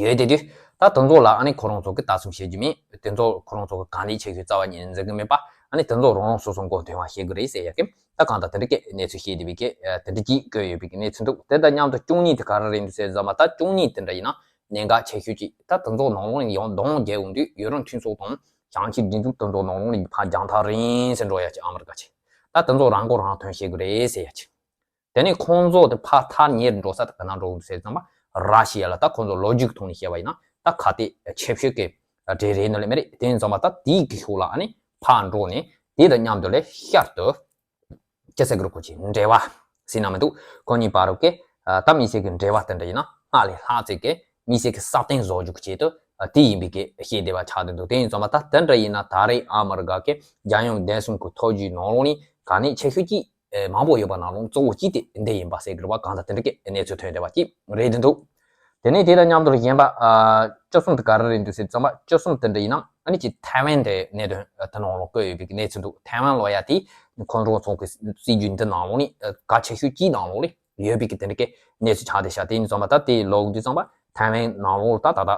ཡོད་དེ་དུས། ད་དེ་ཚོ་ལ་ཨ་ནི་ཁོ་རང་ཚོ་གི་ལྟ་སྲུང་བྱེད་རྒྱུ་མེད། དེ་ཚོ་ཁོ་རང་ཚོ་གི་ག་ནས་ཆེ་ཤོས་རྩ་བ་ཉིད་ནས་འཛིན་གི་མེད་པ། ཨ་ནི་དེ་ཚོ་རང་རང་སོ་སོ་མགོ་ཐོན་པ་བྱེད་གི་རེད་ཟེར་ཡ་གི། ད་གང་ལྟར་དེ་འདྲ་གི་གནས་ཚུལ་བཤད་བསྡད་པའི་གི། ཨ། དེ་འདྲ་ཅིག་བཀོད་ཡོད་པའི་གི་གནས་ཚུལ་འདུག་དེ་དང་མཉམ་དུ་བཅུ་གཉིས་དེ་ག་རེ་རེད་འདུག་ཟེར་ཙམ་པ། ད་བཅུ་གཉིས་དེ་འདྲ་ཡིན་ན་གནད་འགག་ཆེ་ཤོས་ཅིག་ད་དེ་ཚོ་ནང་ལོགས་ནས་ཡང་གདོང་རྒྱག་ཡོང་དུས་ཡུན་རིང་མཐུན་ཚོགས་དང་ཞིང་ཆེན་སྒྲིག་འཛུགས་དེ་ཚོ་ནང་ལོགས་ནས་ཕར་རྒྱང་ཐག་རིང་ཙམ་འགྲོ་ཡ་ཅིག་ཨ་མི་རི་ཀ་ཅིག་ད་དེ་ཚོ་རང་མགོ་རང་ཐོན་བྱེད་གི་རེད་ཟེར་ཡ་ཅིག་དེ་ནས་ཁོང་ཚོ་དེ་ཕར་ཐག་ཉེ་རུ་འགྲོ་ས་དེ་ག་ན་འགྲོ་གི་འདུག་ཟེར་ཙམ་པ། ར་ཤི་ཡ་ལ་ད་ཁོང་ཚོ་ལོ་རྒྱུས་ཀྱི་ཐོག་ནས་བཤད་པ་ཡིན་ན་ད་ཁ་གཏད་ཆེ་ཤོས་ཀྱི་གྲས་རེད་ནི་ལས་མ་རེད། དེ་ཡིན་ཙམ་པ་ད་དེའི་གི་ཤུགས་ལ་ཨ་ནི་ཕར་འགྲོ་ནས་དེ་དང་མཉམ་དུ་ལས་ཤར་དུ་ཅི་ཟེར་གི་རེད་གོ། ཅིག་འབྲེལ་བ་ཟེར་ན་མི་འདུག་ཁོ་གཉིས་བར་གྱི། ཨ། ད་དམིགས་བསལ་གྱི་འབྲེལ་བ་དེ་འདྲ་ཡིན་ན་སྔར་ལས་ལྷག་ཙམ་གྱི་དམིགས་བསལ་གྱི་སྲ་བརྟན་བཟོ་རྒྱུ་གི་ཆེད་དུ། ཨ། དེ་ཡིན་པའི་གི་བཤད་བསྡད་པ་ཆགས་བསྡད་འདུག་དེ་ཡིན་ཙམ་པ་ད་དེ་འདྲ་ཡིན་ན་ད་རེས་ཨ་མི་རི་ཀ་གི་རྒྱལ་ཡོངས་བདེ་སྲུང་གི་ཐོ་བརྒྱུད་ནང་ལོགས་ནས་ག་ནས་ཆེ་ཤོས་ཀྱི། ཨེ། མང་པོ་ཡོད་པ་ནང་ལོགས་གཙོ་བོ་གཅིག་དེ་འདི་ཡིན་པ་ཟེར་གི་རེད་པ། གང་ལྟར་དེ་འདྲ་གི་གནས་ཚུལ་ཐོན་བསྡད་པ་ཅིག་རེད་འདུག་དེ་ནས་དེ་དང་མཉམ་དུ་གཞན་པ། ཨ། བཅུ་གསུམ་དེ་ག་རེ་རེད་འདུག་ཟེར་ཙམ་པ། བཅུ་གསུམ་དེ་འདྲ་ཡིན་ན་ཨ་ནི་ཅིག་ཐའེ་ཝན་དེ་གནད་དོན་དེ་ནང་ལོགས་བཀོད་ཡོད་པའི་གནས་ཚུལ་འདུག་ཐའེ་ཝན་ལབ་ཡ་དེ་ཁོང་ཚོ་ཚོ་གི་སྲིད་ཇུས་འདི་ནང་ལོགས་ནས། ཨ། གལ་ཆེ་ཤོས་གཅིག་ནང་ལོགས་ལ་ཡོད་པའི་གི་དེ་འདྲ་གི་གནས་ཚུལ་ཆགས་བསྡད་ཤག་དེ་ཡིན་ཙམ་པ་ད་དེ་ལབ་དུས་ཙམ་པ་ཐའེ་ཝན་ནང་ལོགས་ད་ད་ལྟ་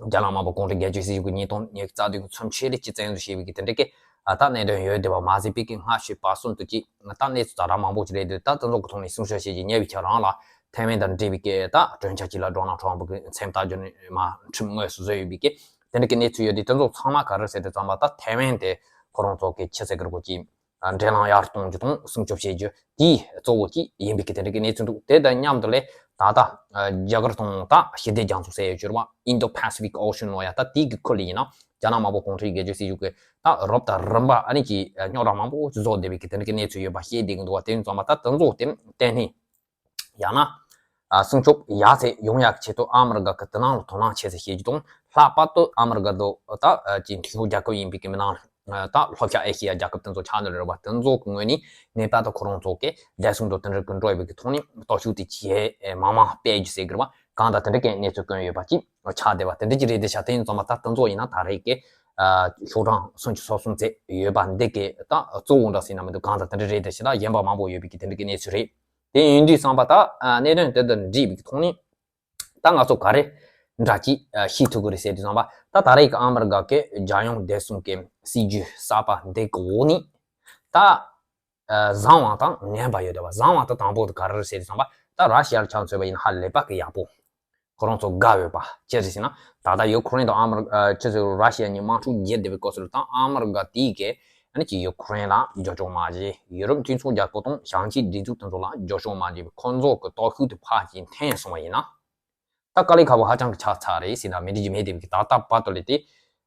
རྒྱ་ནག་དམར་པོ་གུང་ཁྲན་སྒེར་གཅོད་སྲིད་གཞུང་གི་ཉིས་སྟོང་ཉི་ཤུ་རྩ་བདུན་གི་ཚུན་ཆད་ལ་སྤྱི་བཙན་བཟུང་བྱས་པའི་གི་དེ་འདྲ་གི། ཨ། ད་གནད་དོན་ཡོད་བསྡད་པ་མ་ཟད་པའི་གི་སྔ་ཕྱི་བར་གསུམ་དུ་ཅིག་ད་གནས་ཚུལ་ཛ་དྲག་མང་པོ་ཅིག་རེད་འདུག་ད་དེ་ཚོ་གི་ཐོག་ནས་གསུང་བཤད་བྱེད་ཀྱི་ཉེ་བའི་ཆ་རང་ལ་ཐའེ་ཝན་དང་འབྲེལ་བའི་གི་ད་གྲོས་འཆར་ཅིག་ལ་ཌོ་ནལ་ཊམ་ཕུ་གི་མཚན་རྟགས་བརྒྱབ་ནས་མར་ཁྲིམས་དངོས་སུ་བཟོས་ཡོད་པའི་གི་དེ་འདྲ་གི་གནས་ཚུལ་ཡོད་དུས། དེ་ཚོ་ཚང་མ་ག་རེ་ཟེར་དུས་ཙམ་པ་ད་ཐའེ་ཝན་དེ་ཁོ་རང་ཚོ་གི་ཅི་ཟེར་གི་རེད་གོ། ཅིག་འབྲེལ་ལམ་ཡར་གཏོང་རྒྱུ་དང་སྲུང་སྐྱོབ་བྱེད་རྒྱུ་དེ་གཙོ་བོ་གཅིག་ཡིན་པའི་གི་དེ་འདྲ་གི་གནས་ཚུལ་འདུག་དེ་དང་མཉམ་དུ་ལས་ད་ལྟ། ཨ། རྒྱ་གར་དང་ད་ཞི་བདེ་རྒྱ་མཚོ་ཟེར་ཡོད་ཅོར་བ། Indo Pacific Ocean ལབ་ཡ་ད་དེ་གི་ཁུལ་ལ་ཡིན་ན་རྒྱ་ནག་དམར་པོ་གུང་ཁྲན་སྒེར་གཅོད་སྲིད་གཞུང་གི་ད་རོབ་དང་རིམ་པ་ཨ་ནི་ཅིག་རྙོག་དྲ་མང་པོ་ཅིག་བཟོ་བསྡད་པའི་གི་དེ་འདྲ་གི་གནས་ཚུལ་ཡོད་པ་བཤད་བསྡད་གི་འདུག་བ། དེ་ཡིན་ཙམ་པ་ད་དེ་ཚོ་དེ་བརྟན་ལྷིང་ཡང་ན། ཨ། སྲུང་སྐྱོབ་ཡག་ཚད་ཡོང་ཡག་ཆེད་དུ་ཨ་མི་རི་ཀ་གི་དོ་སྣང་ལ་དོ་སྣང་ཆེ་ཙམ་བྱེད་རྒྱུ་དང་། ལྷག་པར་དུ་ཨ་མི་རི་ཀ་དང་ད་ཅིག་མཐུན་ཕྱོགས་རྒྱལ་ཁབ་ཡིན་པའི་གི་མི་ནང་ད་ལྷོ་ཤར་ཨེ་ཤི་ཡ་རྒྱལ་ཁབ་དེ་ཚོ་ཆགས་ནི་རེད་བ། དེ་ཚོ་གི་ངོས་ནས་ངེས་པར་དུ་ཁོ་རང་ཚོ་གི་བདེ་སྲུང་དང་དེ་འདྲ་གི་འགྲོ་ཡོད་པའི་གི་ཐོག་ནས་སྟོབས་ཤུགས་དེ་ཇེ་མང་མང་སྤེལ་རྒྱུ་ཟེར་གི་རེད་བ། གང་ལྟར་དེ་འདྲ་གི་གནས་ཚུལ་བཀོད་ཡོད་པ་ཅིག་ཆགས་བསྡད་པ་དེ་འདྲ་ཅིག་རེད་དེ་ཤག་དེ་ཡིན་ཙང་མ་ད་དེ་ཚོ་ཡིན་ན་ད་རེས་ཀྱི་ཤོག་གྲངས་སུམ་ཅུ་སོ་གསུམ་ཙམ་ཡོད་པ་འདི་གི་ད་གཙོ་བོ་འདྲ་ཟེར་ན་མི་འདུག་གང་ལྟར་དེ་འདྲ་རེད་དེ་ཤག་ད་གཞན་པ་མང་པོ་ཡོད་པའི་གི་དེ་འདྲ་གི་གནས་ཚུལ་རེད། དེ་ཡིན་དུས་ཙམ་པ་ད་གནད་དོན་དེ་དང་འདྲིས་པའི་གི་ཐོག་ནས། ད་ང་ཚོ་ག་རེ་འདྲ་ཅིག་ཤེས་ཐུབ་ཀྱི་རེད་ཟེར་དུས་ཙམ་པ། ད་ད་རེས་ཀྱི་ཨ་མི་རི་ཀ་གི་རྒྱལ་ཡོངས་བདེ་སྲུང་གི་སྲིད་ཇུས་གསར་པ་འདི་གི་འོག་ནས་ད་བཟང་བ་དང་ངན་པ་ཡོད་བསྡད་པ། བཟང་བ་དེ་དང་པོ་དེ་ག་རེ་རེད་ཟེར་དུས་ཙམ་པ། ད་ར་ཤི་ཡ་ལ་ཆ་མཚོན་པ་ཡིན་ན་ཧ་ལས་པ་གི་ཡག་པོ། ཁོ་རང་ཚོ་དགའ་འོས་པ་ཅི་རེད་ཟེར་ན། ད་ལྟ་ཡུ་ཁུ་རེན་དང་ཨ་མི་རི་ཨ། ཅི་ཟེར། ར་ཤི་ཡ་གཉིས་དམག་འཁྲུག་བརྒྱབ་བསྡད་པའི་སྐབས་སུ་ད་ཨ་མི་རི་ཀ་དེས་གི་ཨ་ནི་ཅིག་ཡུ་ཁུ་རེན་ལ་འཇབ་རྒོལ་མ་བྱས། ཡུ་རོབ་མཐུན་ཚོགས་རྒྱལ་ཁབ་དང་ཞིང་ཆེན་སྒྲིག་འཛུགས་དེ་ཚོ་ལ་འཇབ་རྒོལ་མ་བྱས་པའི་ཁོ་ཚོ་གི་སྟོབས་ཤུགས་དེ་ཕར་ཅིག་འཐེན་སོང་བ་ཡིན་ན། ད་དཀའ་ལས་ཁག་པོ་ཧ་ཅང་གི་ཆགས་ཚར་རེད་ཟེར་ན་མི་འགྲིག་རྒྱུ་མེད་དེ། བའི་གི་ད་ལྟ་བར་དུ་ལས་དེ།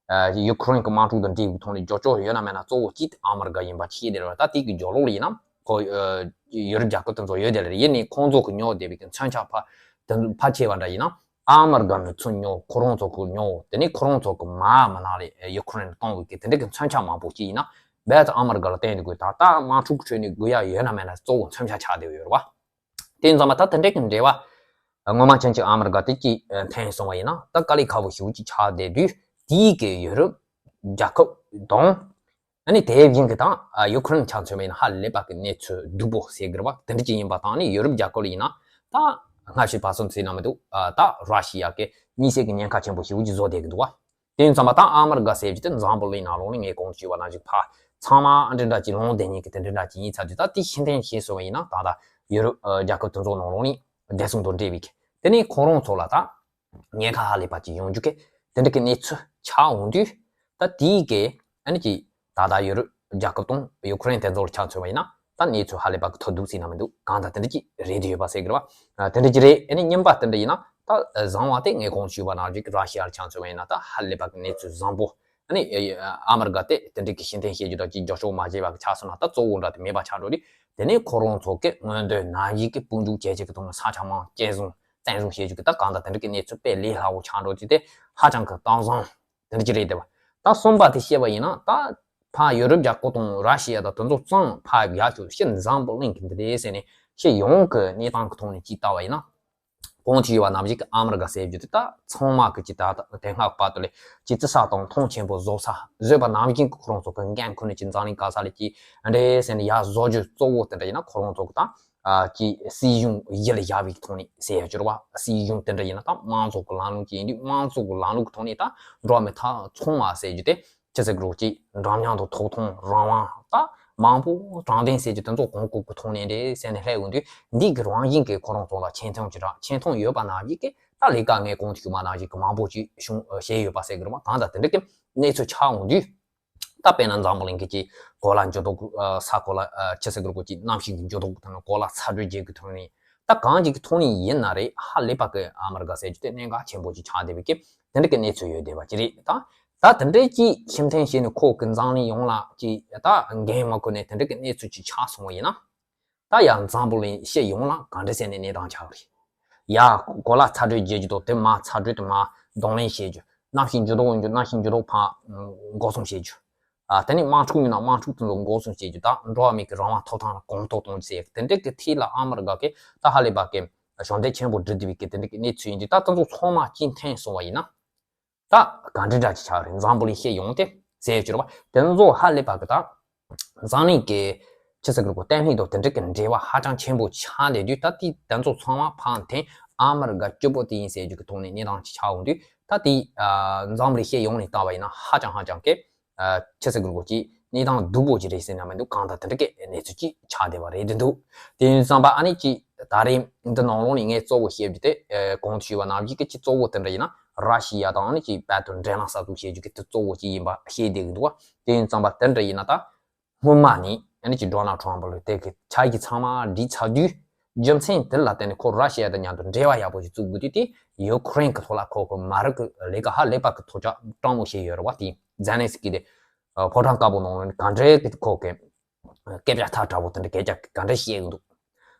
ཨ། ཡུ་ཁུ་རེན་གི་དམག་འཁྲུག་དང་འབྲེལ་བའི་ཐོག་ནས་འཇབ་སྐྱོར་ཡོད་ན་མེད་ན་གཙོ་བོ་གཅིག་དེ་ཨ་མི་རི་ཀ་ཡིན་པ་ཤེས་བསྡད་རེད་བ། ད་དེ་གི་རྒྱབ་ལོགས་ལ་ཡིན་ན་ཁོ། ཨ། ཡུ་རོབ་རྒྱལ་ཁབ་དེ་ཚོ་ཡོད་བསྡད་རེད། ཡིན་ནའི་ཁོང་ཚོ་གི་ཉོ་བསྡད་པའི་གི་མཚོན་ཆ་ཕ། དེ་ཕལ་ཆེ་བ་འདྲ་ཡིན་ན་ཨ་མི་རི་ཀ་ནས་ཚུར་ཉོ། ཁོ་རང་ཚོ་གི་ཉོ། དེ་ནས་ཁོ་རང་ཚོ་གི་མར་མི་ནང་ལ་ཡུ་ཁུ་རེན་ལ་གཏོང་བའི་གི་དེ་འདྲ་གི་མཚོན་ཆ་མང་པོ་ཅིག་ཡིན་ན་རྦད་དེ་ཨ་མི་རི་ཀ་ལ་བརྟེན་ནས་དགོས། ད་ལྟ་དམག་འཁྲུག་ཁྲོད་ནས་དགོས་ཡ་ཡོད་ན་མེད་ན་གཙོ་བོ་མཚོན་ཆ་ཆགས་བསྡད་ཡོད་རེད་བ། དེ་ཡིན་ཙང་མ་ད་དེ་འདྲ་གི་འབྲེལ་བ། སྔོན་མ་ཕྱིན་ཅི་ཨ་མི་རི་ཀ་དེ་གཅིག་འཐེན་སོང་བ་ཡིན་ན་ད་དཀའ་ལས་ཁག་པོ་ཞེ་པོ་ཅིག་ཆགས་བསྡད་དུས། དེའི་གི་ཡུ་རོབ་རྒྱལ་ཁབ་དང་། ཨ་ནི་དེ་བཞིན་གྱི་ད་ཡུ་ཁུ་རེན་ཆ་མཚོན་པ་ཡིན་ན་ཧ་ལས་པ་གི་གནས་ཚུལ་སྡུག་པོ་ཟེར་དགོས་པ་དེ་འདྲ་ཅིག་ཡིན་པ་དང་། ཨ་ནི་ཡུ་རོབ་རྒྱལ་ཁབ་ལ་ཡིན་ན་ད་སྔ་ཕྱི་བར་གསུམ་ཟེར་ན་མི་འདུག་ད་ར་ཤི་ཡ་གི་དམིགས་བསལ་གྱི་ཉེན་ཁ་ཆེན་པོ་ཞེ་པོ་ཅིག་བཟོ་བསྡད་ཀྱི་འདུག་བ། དེ་ཡིན་ཙང་མ་ད་ཨ་མི་རི་ཀ་ཟེར་རྒྱུ་དེ་འཛམ་བུ་གླིང་ནང་ལོགས་ནས་ངས་གོང་དུ་ཞུས་པ་ནང་བཞིན་ཕར་ཚང་མ་འདི་འདྲ་ཅིག་ལངས་བསྡད་མཁན་གྱི་དེ་འདྲ་འདྲ་ཅིག་ཡིན་ཚར་དུས། ད་དེ་ཕྱིར་འཐེན་བྱས་སོང་བ་ཡིན་ན་ད་ལྟ་ཡུ་རོབ་རྒྱལ་ཁབ་དེ་ཚོ་ནང་ལོགས་ནས་བདེ་སྲུང་དང་འབྲེལ་བའི་གི་དེ་ནས་ཁོ་རང་ཚོ་ལ་ད་ཉེན་ཁ་ཧ་ལས་པ་ཅིག་ཡོང་རྒྱུ་གི་དེ་འདྲ་གི་གནས་ཚུལ་ཆགས་འོང་དུས། ད་དེའི་གི་ཨ་ནི་ཅིག་ད་ལྟ་ཡུ་རོབ་རྒྱལ་ཁབ་དང་ཡུ་ཁུ་རེན་དེ་ཚོ་ལ་ཆ་མཚོན་པ་ཡིན་ན་ད་གནས་ཚུལ་ཧ་ལས་པ་གི་ཐོག་འདུག་ཟེར་ན་མི་འདུག་གང་ལྟར་དེ་འདྲ་ཅིག་རེད་དེ་ཡོད་པ་ཟེར་གི་རེད་བ། དེ་འདྲ་ཅིག་རེད། ཨ་ནི་གཉིས་པ་དེ་འདྲ་ཡིན་ན་ད་བཟང་བ་དེ་ངས་གོང་ཞུས་པ་ནང་བཞིན་གི་ར་ཤི་ཡ་ལ་ཆ་མཚོན་པ་ཡིན་ན་ད་ཧ་ལས་པ་གི་གནས་ཚུལ་བཟང་པོ། ཨ་ནི་ཨ་མི་རི་ཀ་དེ་དེ་འདྲ་གི་ཕྱིར་འཐེན་བྱེད་རྒྱུ་དང་ཅིག་རྒྱབ་སྐྱོར་མ་བྱས་པ་གི་ཆགས་སོང་ན་ད་གཙོ་བོ་འདྲ་དེ་མེད་པ་ཆགས་འགྲོ་དུས། དེ་ནས་ཁོ་རང་ཚོ་གི་སྔོན་འདོན་ནང་བཞིན་གི་དཔུང་འཇུག་བྱེད་ཆེད་གི་ཐོག་ནས་ས་ཆ་མང་བཅད་བཟུང་བཙན་བཟུང་བྱེད་རྒྱུ་གི་ད་གང་ལྟར་དེ་འདྲ་གི་གནས་ཚུལ་དཔེ་ལས་སླ་བོ་ཆགས་འགྲོ་དུས་དེ་ཧ་ཅང་གི་གཏམ་བཟང་དེ་འདྲ་ཅིག་རེད་དེ་བ། ད་གསུམ་པ་དེ་བཤད་པ་ཡིན་ན་ད་ཕར་ཡུ་རོབ་རྒྱལ་ཁབ་དང་ར་ཤི་ཡ་དང་དེ་ཚོ་ཚང་ཕར་རྒྱག་ཆོག་ཕྱིར་འཛམ་བུ་གླིང་གི་འདི་རེད་ཟེར་ནས་ཕྱིར་ཡོང་གི་གནས་སྟངས་ཀྱི་ཐོག་ནས་ཅིག་བལྟ་བ་ཡིན་ན། གོང་དུ་ཞུས་པ་ནང་བཞིན་གྱི་ཨ་མི་རི་ཀ་ཟེར་རྒྱུ་དེ་ད་ཚང་མ་གི་ཅིག་ད་ལྟ་དེ་སྔ་བར་དུ་ལས་ཅིག་བརྩི་ས་དང་མཐོང་ཆེན་པོ་བཟོ་ས་བཟོས་པ་ནང་བཞིན་གྱི་ཁོ་རང་ཚོ་གི་འགན་ཁུར་ནས་ཅིག་འཛམ་གླིང་ག་ས་ལ་ཅིག་འདྲེ་ཟེར་ནས་ཡར་བཟོ་རྒྱུ་གཙོ་བོ་དེ་འདྲ་ཡིན་ན་ཁོ་རང་ཚོ་གི་ད་ཅིག་སྲིད་གཞུང་ཡིད་ལ་བཞག་པའི་ཐོག་ནས་ཟེར་ཡ་གྱུར་པ། སྲིད་གཞུང་དེ་འདྲ་ཡིན་ན་ད་དམངས་གཙོ་གི་ལམ་ལུགས་ཅིག་ཡིན་དུས་དམངས་གཙོ་གི་ལམ་ལུགས་ཀྱི་ཐོག་ནས་ད་འགྲོ་བ་མི་ད་ཚང་མ་ཟེར་རྒྱུ་དེ། ཅི་ཟེར་དགོས་རེད། ཅིག་འདྲ་མཉམ་དང་ཐོབ་ཐང་རང་དབང་ད་མང་པོ་དྲང་བདེན་ཟེར་རྒྱུ་དེ་ཚོ་གོང་བཀུར་གྱི་ཐོག་ནས་རེད་ཟེར་ནས་སླེབས་ཡོང་དུས་འདི་གི་རང་བཞིན་གྱི་ཁོ་རང་ཚོ་ལ་ཆེ་མཐོང་ཅི་དྲག་ཆེ་མཐོང་ཡོད་པ་ནང་བཞིན་གྱི་ད་ལས་ཀ་ངས་གོང་དུ་ཞུས་པ་ནང་བཞིན་གྱི་མང་པོ་ཅིག་བྱུང་བྱས་ཡོད་པ་ཟེར་གི་རེད་མ། གང་ལྟར་དེ་འདྲ་གི་གནས་ཚུལ་ཆགས་ཡོང་དུས། ད་དཔེར་ན་འཛམ་བུ་གླིང་གི་ཅིག་གོ་ལ་འགྱུར་ལྡོག་ས་གོ་ལ་ཅི་ཟེར་དགོས་རེད། ཅིག་གནམ་གཤིས་ཀྱི་འགྱུར་ལྡོག་གི་ཐོག་ནས་གོ་ལ་ཚ་དྲོད་རྒྱས་ཀྱི་ཐོག་ནས་ད་གང་ཅིག་གི་ཐོག་ནས་ཡིན་ན་རེད། ཧ་ལས་པ་གི་ཨ་མི་རི་ཀ་ཟེར་རྒྱུ་དེ་གནད་འགག་ཆེན་པོ་ཅིག་ཆགས་བསྡད་པའི་གི་དེ་འདྲ་གི་གནས་ཚུལ་ཡོད་བསྡད་པ་ཅིག་རེད། ད་ད་དེ་འདྲའི་ཅིག་ཕྱིར་འཐེན་བྱས་ནས་ཁོ་གི་འཛམ་གླིང་ཡོངས་ལ་ཅིག་ད་འགན་མ་ཁུར་ནས་དེ་འདྲ་གི་གནས་ཚུལ་ཅིག་ཆགས་སོང་བ་ཡིན་ན། ད་ཡང་འཛམ་བུ་གླིང་སྤྱི་ཡོངས་ལ་ག་འདྲ་ཟེར་ནས་གནས་སྟངས་ཆགས་རེད། ཡ་གོ་ལ་ཚ་དྲོད་རྒྱས་རྒྱུ་དང་དེ་མ་ཚ་དྲོད་དེ་མ་གདོང་ལེན་བྱེད་རྒྱུ། གནམ་གཤིས་འགྱུར་ལྡོག་ཡོང་རྒྱུ། གནམ་གཤིས་འགྱུར་ལྡོག་ཕར་འགོག་སྲུང་བྱེད་རྒྱུ། ཨ་དེ་ནས་དམག་འཁྲུག་ཡིན་ན་དམག་འཁྲུག་དེ་ཚོ་འགོག་སྲུང་བྱེད་རྒྱུ། ད་འགྲོ་བ་མི་གི་རང་དབང་ཐོབ་ཐང་ལ་གོང་མཐོར་གཏོང་རྒྱུ་ཟེར་དེ་འདྲ་གི་ཐད་ལ་ཨ་མི་རི་ཀ་གི་ད་ཧ་ལས་པ་གི་ཞབས་འདེགས་ཆེན་པོ་སྒྲུབ་བསྡད་པའི་གི་དེ་འདྲ་གི་གནས་ཚུལ་ཡིན་དུས། ད་དེ་ཚོ་ཚང་མ་གཅིག་འཐེན་སོང་བ་ཡིན་ན། ད་ག་འདྲ་འདྲ་ཅིག་ཆགས་རེད། འཛམ་བུ་གླིང་སྤྱི་ཡོངས་དེ་ཟེར་གྱུར་པ་དེ་ཚོ་ཧ་ལས་པ་གི་ད་འཛམ་གླིང་གི་ཆི་ཟེར་གི་རེད་གོ་བརྟན་ལྷིང་དང་དེ་འདྲ་གི་འབྲེལ་བ་ཧ་ཅང་ཆེན་པོ་ཆགས་བསྡད་དུས། ད་དེ་དེ་ཚོ་ཚང་མ་ཕར་འཐེན་ཨ་མི་རི་ཀ་སྐྱིད་པོ་དེ་ཡིན་ཟེར་རྒྱུ་གི་ཐོག་ནས་གནས་སྟངས་ཅིག་ཆགས་འོང་དུས། ད་དེ་འཛམ་བུ་གླིང་སྤྱི་ཡོངས་ནས་བལྟས་པ་ཡིན་ན་ཧ་ཅང་ཧ་ཅང་གི་ཆི་ཟེར་གི་རེད་གོ་ཅིག་གནས་སྟངས་སྡུག་པོ་ཅིག་རེད་ཟེར་ན་མི་འདུག་གང་ལྟར་དེ་འདྲ་གི་གནས་ཚུལ་ཅིག་ཆགས་བསྡད་པ་རེད་འདུག་དེ་ཡིན་ཙང་པ་ཨ་ནི་ཅིག་ད་རེས་འདི་ནང་ལོགས་ནས་ངས་གཙོ་བོ་བཤད་རྒྱུ་དེ། ཨ་གོང་དུ་ཞུས་པ་ནང་བཞིན་གྱི་ཅིག་གཙོ་བོ་དེ་འདྲ་ཡིན་ན་ར་ཤི་ཡ་དང་ཨ་ནི་ཅིག་བར་དུ་འབྲེལ་ལམ་གསར་འཛུགས་བྱེད་རྒྱུ་གི་དེ་གཙོ་བོ་ཅིག་ཡིན་པ་བཤད་བསྡད་ཀྱི་འདུག་དེ་ཡིན་ཙང་པ་དེ་འདྲ་ཡིན་ན་ད་སྔོན་མ་ནས་ཨ་ནི་ཅིག་ཌོ་ནལ་ཊམ་ཕ་ལ་དེ་གི་ཆ་གི་ཚང་མ་འགྲིག་ཚར་དུས། རྒྱུ་མཚན་དེ་ལ་བརྟེན་ནས་ཁོ་ར་ཤི་ཡ་དང་མཉམ་དུ་འབྲེལ་བ་ཡག་པོ་ཞིག་བཙུགས་དགོས་དུས། དེ་ཡུ་ཁུ་རེན་གི་ཐོག་ལ་ཁོ་གི་མ་རབས་གི་ལས་ཀ་ཧ་ལས་པ་གི་ཐོག་ཅག་སྤྲང་མོ་བྱས་ཡོད་རེད་བ། དེ་ཛེ་ལན་སི་ཀི་དེ་ཕོ་བྲང་དཀར་པོ་ནང་ལ་ག་འདྲའི་གི་ཁོ་གི་སྐད་ཆ་ཐག་དྲག་པོ་དེ་འདྲ་སྐད་ཆ་ག་འདྲ་བཤད་ཀྱི་འདུག་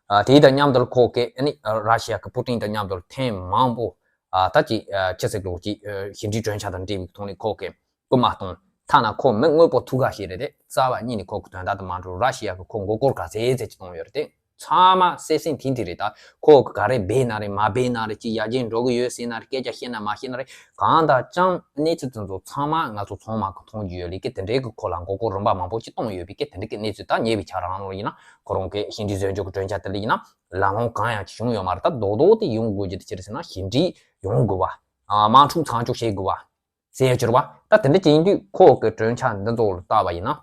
ཨ་དེ་དང་མཉམ་དུ་ཁོ་གི་ཨ་ནི་ར་ཤི་ཡ་གི་པུ་ཏིན་དང་མཉམ་དུ་ཐེངས་མང་པོ་ཨ་ད་ཅི་ཨ་ཆི་ཟེར་ལོ་ཅི་ཨ་ཞི་འགྲིག་གྲོས་འཆར་དང་འབྲེལ་བའི་ཐོག་ནས་ཁོ་གི་སྐུལ་མ་གཏོང་ཐ་ན་ཁོ་མི་དངོས་པོ་ཐུག་ག་ཞིག་རེད་དེ། རྩ་བ་ཉིད་ནས་ཁོ་གི་དོན་དག་དེ་མ་འགྲོ། ར་ཤི་ཡ་གི་ཁོ་མགོ་སྐོར་ག་ཚད་ཚད་ཅིག་གཏོང་ཡོད་རེད་དེ། ཚང་མ་གསལ་སེང་ཐིང་ཐིང་རེད། ད་ཁོ་ག་རེ་འབད་ན་རེད་མ་འབད་ན་རེད། ཅི་ཡར་རྒྱས་འགྲོ་གི་ཡོད་ཟེར་ན་རེད། སྐད་ཆ་བཤད་ན་མ་བཤད་ན་རེད། གང་ལྟར་ཀྱང་གནས་ཚུལ་དེ་ཚོ་ཚང་མ་ང་ཚོ་ཚང་མ་གི་མཐོང་རྒྱུ་ཡོད་ལས་ཀི་དེ་འདྲའི་གི་ཁོ་ལ་མགོ་སྐོར་རིམ་པ་མང་པོ་ཅིག་གཏོང་ཡོད་པའི་ཀི་དེ་འདྲའི་གི་གནས་ཚུལ་ད་ཉེ་བའི་ཆ་རང་ལ་ཡིན་ན་ཁོ་རང་གི་ཞི་འགྲིག་བཟོ་རྒྱུ་གི་གྲོས་འཆར་དེ་ལ་ཡིན་ན་ལམ་ལྷོང་གང་ཡང་ཅིག་བྱུང་ཡོད་མ་རེད། ད་རྡོག་རྡོག་དེ་ཡོང་དགོས་རྒྱུ་དེ་ཅི་རེད་ཟེར་ན་ཞི་འགྲིག་ཡོང་དགོས་པ། དམག་འཁྲུག་མཚམས་འཇོག་བྱེད་དགོས་པ། ཟེར་ཡ་གྱུར་པ། ད་དེ་འདྲ་ཅིག་ཡིན་དུས་ཁོ་གི་གྲོས་འཆར་འདི་ཚོ་ལ་བལྟས་པ་ཡིན་ན།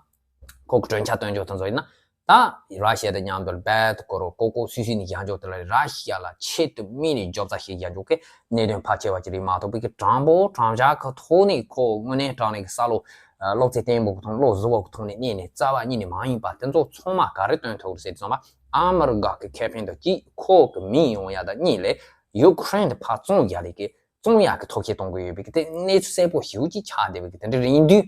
ཁོ་གི་གྲོས་འཆར་སྟོན་ཕྱོགས་དེ་ཚོ་ཡིན་ན། ད་ར་ཤི་ཡ་དང་མཉམ་དུ་རྦད་དེ་ཁོ་རང་ལྐོག་ལྐོག་སུད་སུད་ནས་བཞག་འཇོག་དེ་ལ་ར་ཤི་ཡ་ལ་ཆེད་དུ་དམིགས་ནས་རྒྱབ་རྩ་བྱེད་བཞག་འཇོག་གི་གནད་དོན་ཕལ་ཆེ་བ་ཅིག་རེད་མ་གཏོགས་པའི་གི་དྲང་པོ་དྲང་བཞག་གི་ཐོག་ནས་ཁོ་དངོས་གནས་དྲང་གནས་ཀྱི་བསམ་བློ་བློ་རྩེ་བརྟན་པོ་གི་ཐོག་བློ་གཟུ་བོ་གི་ཐོག་ནས་གནས་ནས་རྩ་བ་ཉིད་ནས་མ་ཡིན་པ་དེ་ཚོ་ཚང་མ་ག་རེ་སྟོན་ཐུབ་རེད་ཟེར་དུས་ཙམ་པ། ཨ་མི་རི་ཀ་གི་ཁེ་ཕན་དང་གཅིག་ཁོ་གི་མིང་ཡོང་ཡ་དང་གཉིས་ལས་ཡུ་ཁུ་རེན་དེ་ཕར་བཙོང་རྒྱག་ལས་ཀི་བཙོང་ཡག་གི་ཐབས་ཤེས་གཏོང་གི་ཡོད་པའི་གི་དེ་གནས་ཚུལ་གསལ་པོ་ཞེ་པོ་ཅིག་ཆགས་བསྡད་པའི་གི་དེ་འདྲ་རེད། ཡིན་དུས་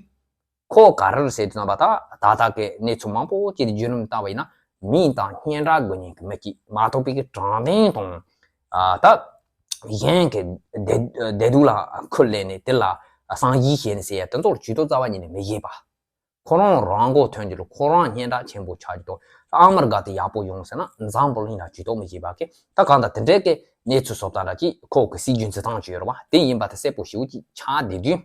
ཁོ་ག་རེ་རེད་ཟེར་དུས་ཙམ་པ་ད་ད་ལྟ་གི་གནས་ཚུལ་མང་པོ་ཅིག་དེ་བརྒྱུད་རིམ་བལྟས་པ་ཡིན་ན་མིང་དང་སྙན་གྲགས་དགོས་མཁན་གི་མི་གཅིག་མ་གཏོགས་པའི་གི་དྲང་བདེན་དང་ཨ་ད་གཞན་གི་བདེ་བདེ་སྡུག་ལ་ཁུར་ལེན་ནས་དེ་ལ་བསམ་གཞིག་བྱས་ནས་ཟེར་ཡ་དེ་ཚོར་ཇུས་གཏོགས་རྩ་བ་ཉིད་ནས་མི་བྱེད་པ། ཁོ་རང་རང་མགོ་ཐོན་རྒྱུ་ལ་ཁོ་རང་སྙན་གྲགས་ཆེན་པོ་ཆགས་རྒྱུ་དང་ཨ་མི་རི་ཀ་དེ་ཡག་པོ་ཡོང་ཟེར་ན་འཛམ་བུ་གླིང་ལ་ཇུས་གཏོགས་མི་བྱེད་པ་གི་ད་གང་ལྟར་དེ་འདྲའི་གི་ གནས་ཚུལ་བཟོ་ལྟ་འདྲ་ཅིག་ཁོ་གི་སྲིད་ཇུས་འཛིན་སྟངས་ཅིག་ཡོད་རེད་བ། དེ་ཡིན་པ་དེ་གསལ་པོ་ཞེ་པོ་ཅིག་ཆགས་བསྡད་དུས།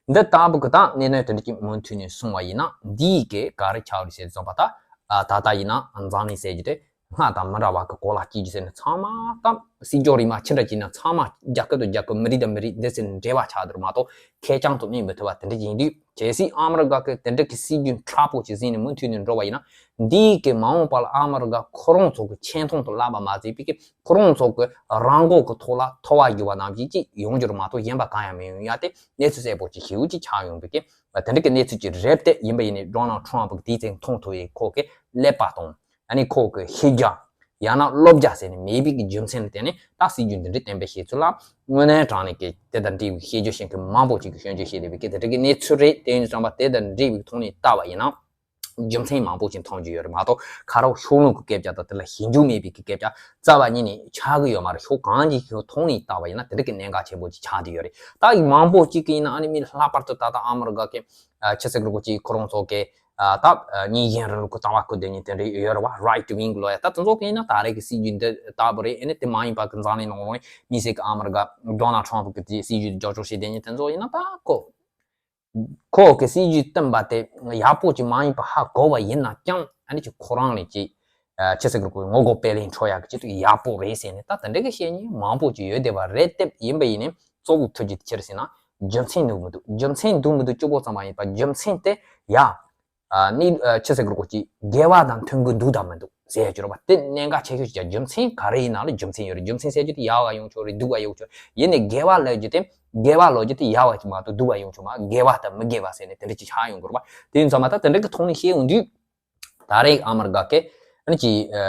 འདི་ལྟ་བུ་གི་ད་གནད་དོན་དེ་འདྲ་ཅིག་མུ་མཐུད་ནས་སོང་བ་ཡིན་ན། འདིའི་གི་ག་རེ་ཆགས་རེད་ཟེར་ཙམ་པ་ད། ཨ་ད་ལྟ་ཡིན་ན་འཛམ་གླིང་ཟེར་རྒྱུ་དེ་སྔར་དང་མི་འདྲ་བ་གི་གོ་ལ་སྐྱེལ་རྒྱུ་ཟེར་ནས་ཚང་མ་ད་སྲིད་ཕྱོགས་རིས་མ་ཆི་འདྲ་ཅིག་ན་ཚང་མ་རྒྱལ་ཁབ་དང་རྒྱལ་ཁབ། མི་རིགས་དང་མི་རིགས་འདི་ཟེར་ནས་འབྲེལ་བ་ཆགས་འདུག་མ་གཏོགས་ཁེར་རྐྱང་དུ་གནས་མི་ཐུབ་པ་དེ་འདྲ་ཅིག་ཡིན་དུས། གལ་སྲིད་ཨ་མི་རི་ཀ་གི་དེ་འདྲ་གི་སྲིད་ཇུས་མཁྲེགས་པོ་ཅིག་འཛིན་ནས་མུ་མཐུད་ནས་འགྲོ་བ་ཡིན་ན། འདིའི་གི་མ་འོངས་པ་ལ་ཨ་མི་རི་ཀ་ཁོ་རང་ཚོ་གི་ཆེ་མཐོང་དུ་ལབ་པ་མ་ཟད་པའི་གི་ཁོ་རང་ཚོ་གི་རང་མགོ་གི་ཐོག་ལ་ཐོ་བ་བརྒྱབ་པ་ནང་བཞིན་ཅིག་ཡོང་རྒྱུ་རེད་མ་གཏོགས་གཞན་པ་གང་ཡང་མི་ཡོང་ཡ་དེ་གནས་ཚུལ་གསལ་པོ་ཅིག་ཞེ་པོ་ཅིག་ཆགས་ཡོང་བའི་གི་དེ་འདྲ་གི་གནས་ཚུལ་ཅིག་རེད་དེ། ཡིན་པ་ཡིན་ནའི་ཌོ་ནལ་ཊམ་ཕུ་གི་དེའི་ཚེ་མཐོང་ཐུབ་པའི་ཁོ་གི་ཀླད་པ་དང་། ཨ་ནི་ཁོ་གི་ཤེས་རྒྱ། ཡང་ན་བློ་རྒྱ་ཟེར་ནས་མེད་པའི་གི་རྒྱུ་མཚན་ལ་བརྟེན་ནས་ད་སྲིད་ཇུས་འདི་འདྲའི་གཏན་འབེབས་བྱས་ཚུལ་ལ་དངོས་གནས་དྲང་གནས་ཀྱི་དེ་དང་འབྲེལ་བའི་ཤེས་རྒྱུ་ཤེས་མཁན་མང་པོ་ཅིག་གིས་སྐྱོན་བརྗོད་བྱས་བསྡད་པའི་གི་དེ་འདྲ་གི་གནས་ཚུལ་རེད། དེ་ཡིན་ཙང་པ་དེ་དང་འབྲེལ་བའི་ཐོག་ནས་བལྟ་བ་ཡིན་ན། རྒྱུ་མཚན་མང་པོ་ཅིག་མཐོང་རྒྱུ་ཡོད་རེད་མ་གཏོགས་ཁ་རོག་ཕྱོགས་ལྷུང་གི་སྐད་ཆ་དང་དེ་ལ་ཞིབ་འཇུག་མེད་པའི་གི་སྐད་ཆ་རྩ་བ་ཉིད་ནས་ཆགས་ཀྱི་ཡོད་མ་རེད། ཕྱོགས་གང་ཅིའི་ཐོག་ནས་བལྟ་བ་ཡིན་ན་དེ་འདྲ་གི་གནད་འགག་ཆེན་པོ་ཅིག་ཆགས་བསྡད་ཡོད་རེད། ད་ཡིན་མང་པོ་ཅིག་གིས་ཡིན་ན་ཨ་ནི་མི་ལྷག་པར་དུ་ད་ལྟ་ཨ་མི་རི་ཀ་གི་ཆི་ཟེར་དགོས་ཀྱི་ཁོ་རང་ཚོ་གི་ད་ཉིན་རྒྱུན་རིང་ལུགས་ཀྱི་ལྟ་བ་ཁུར་བསྡད་མཁན་དེ་འདྲ་ཡོད་རེད་བ། རའིཊ་ཝིང་ལོ་ཡ་ད་དེ་ཚོ་གིས་ཡིན་ན་ད་རེས་ཀྱི་སྲིད་ཇུས་འདི་ལྟ་བུ་རེད། ཨ་ནི་དེ་མ་ཡིན་པ་གི་འཛམ་གླིང་ནང་ལོགས་ནས་མི་སེར་གི་ཨ་མི་རི་ཀ་ཌོ་ནལ་ཊམ་ཕུ་གི་དེ་སྲིད་ཇུས་དེ་རྒྱབ་སྐྱོར་བྱེད་བསྡད་མཁན་དེ་ཚོ་ཡིན་ན་ད་ཁོ། ཁོ་གི་སྲིད་ཇུས་བཏོན་པ་དེ་ཡག་པོ་ཅིག་མ་ཡིན་པ་ཧ་གོ་བ་ཡིན་ན་ཀྱང་ཨ་ནི་ཅིག་ཁོ་རང་ལས་ཅིག་ཆི་ཟེར་དགོས་ཀྱི་ངོ་རྒོལ་སྤེལ་ལེན་འཕྲོ་ཡག་གི་ཅིག་ཡག་པོ་རེད་ཟེར་ནས་ད་དེ་འདྲ་གི་བཤད་མཁན་མང་པོ་ཅིག་ཡོད་བསྡད་པ་རེད་དེ། ཡིན་པ་ཡིན་ནའི་གཙོ་བོ་ཐུག་རྒྱུ་དེ་ཆི་རེད་ཟེར་ན་རྒྱུ་མཚན་འདུག་མི་འདུག་རྒྱུ་མཚན་འདུག་མི་འདུག་གཅིག་པོ་ཙམ་མ་ཡིན་པ་རྒྱུ་མཚན་དེ་ཡ། ཨ་ནི་ཨ་ཆི་ཟེར་དགོས་ཀྱི་འགལ་བ་དང་མཐུན་གྱི་འདུག་དང་མི་འདུག་ཟེར་ཡ་ཅིག་རེད་བ། དེ་གནད་འགག་ཆེ་ཤོས་ཤིག་རྒྱུ་མཚན་ག་རེ་ཡིན་ན་ལ་རྒྱུ་མཚན་ཡོད་རེད། རྒྱུ་མཚན་ཟེར་རྒྱུ་དེ་ཡག་ག་ཡོང་ཆོག་རེད། སྡུག་ག་ཡོང་ཆོག་ཡིན་ནའི་འགལ་བ་ལབ་རྒྱུ་དེ་འགལ་བ་ལབ་རྒྱུ་དེ་ཡག་བ་ཅིག་མ་གཏོགས་སྡུག་ག་ཡོང་ཆོག་མ། འགལ་བ་དང་མི་འགལ་བ་ཟེར་ནས་དེ་འདྲ་ཅིག་ཆགས་ཡོང་གི་རེད་བ། དེ་ཡིན་ཙང་མ་ད་དེ་འདྲ་གི་ཐོག་ནས་བཤད་ཡོང་དུས། ད་རེས་ཨ་མི་རི་ཀ་གི་ཨ་ནི་ཅིག་ཨ་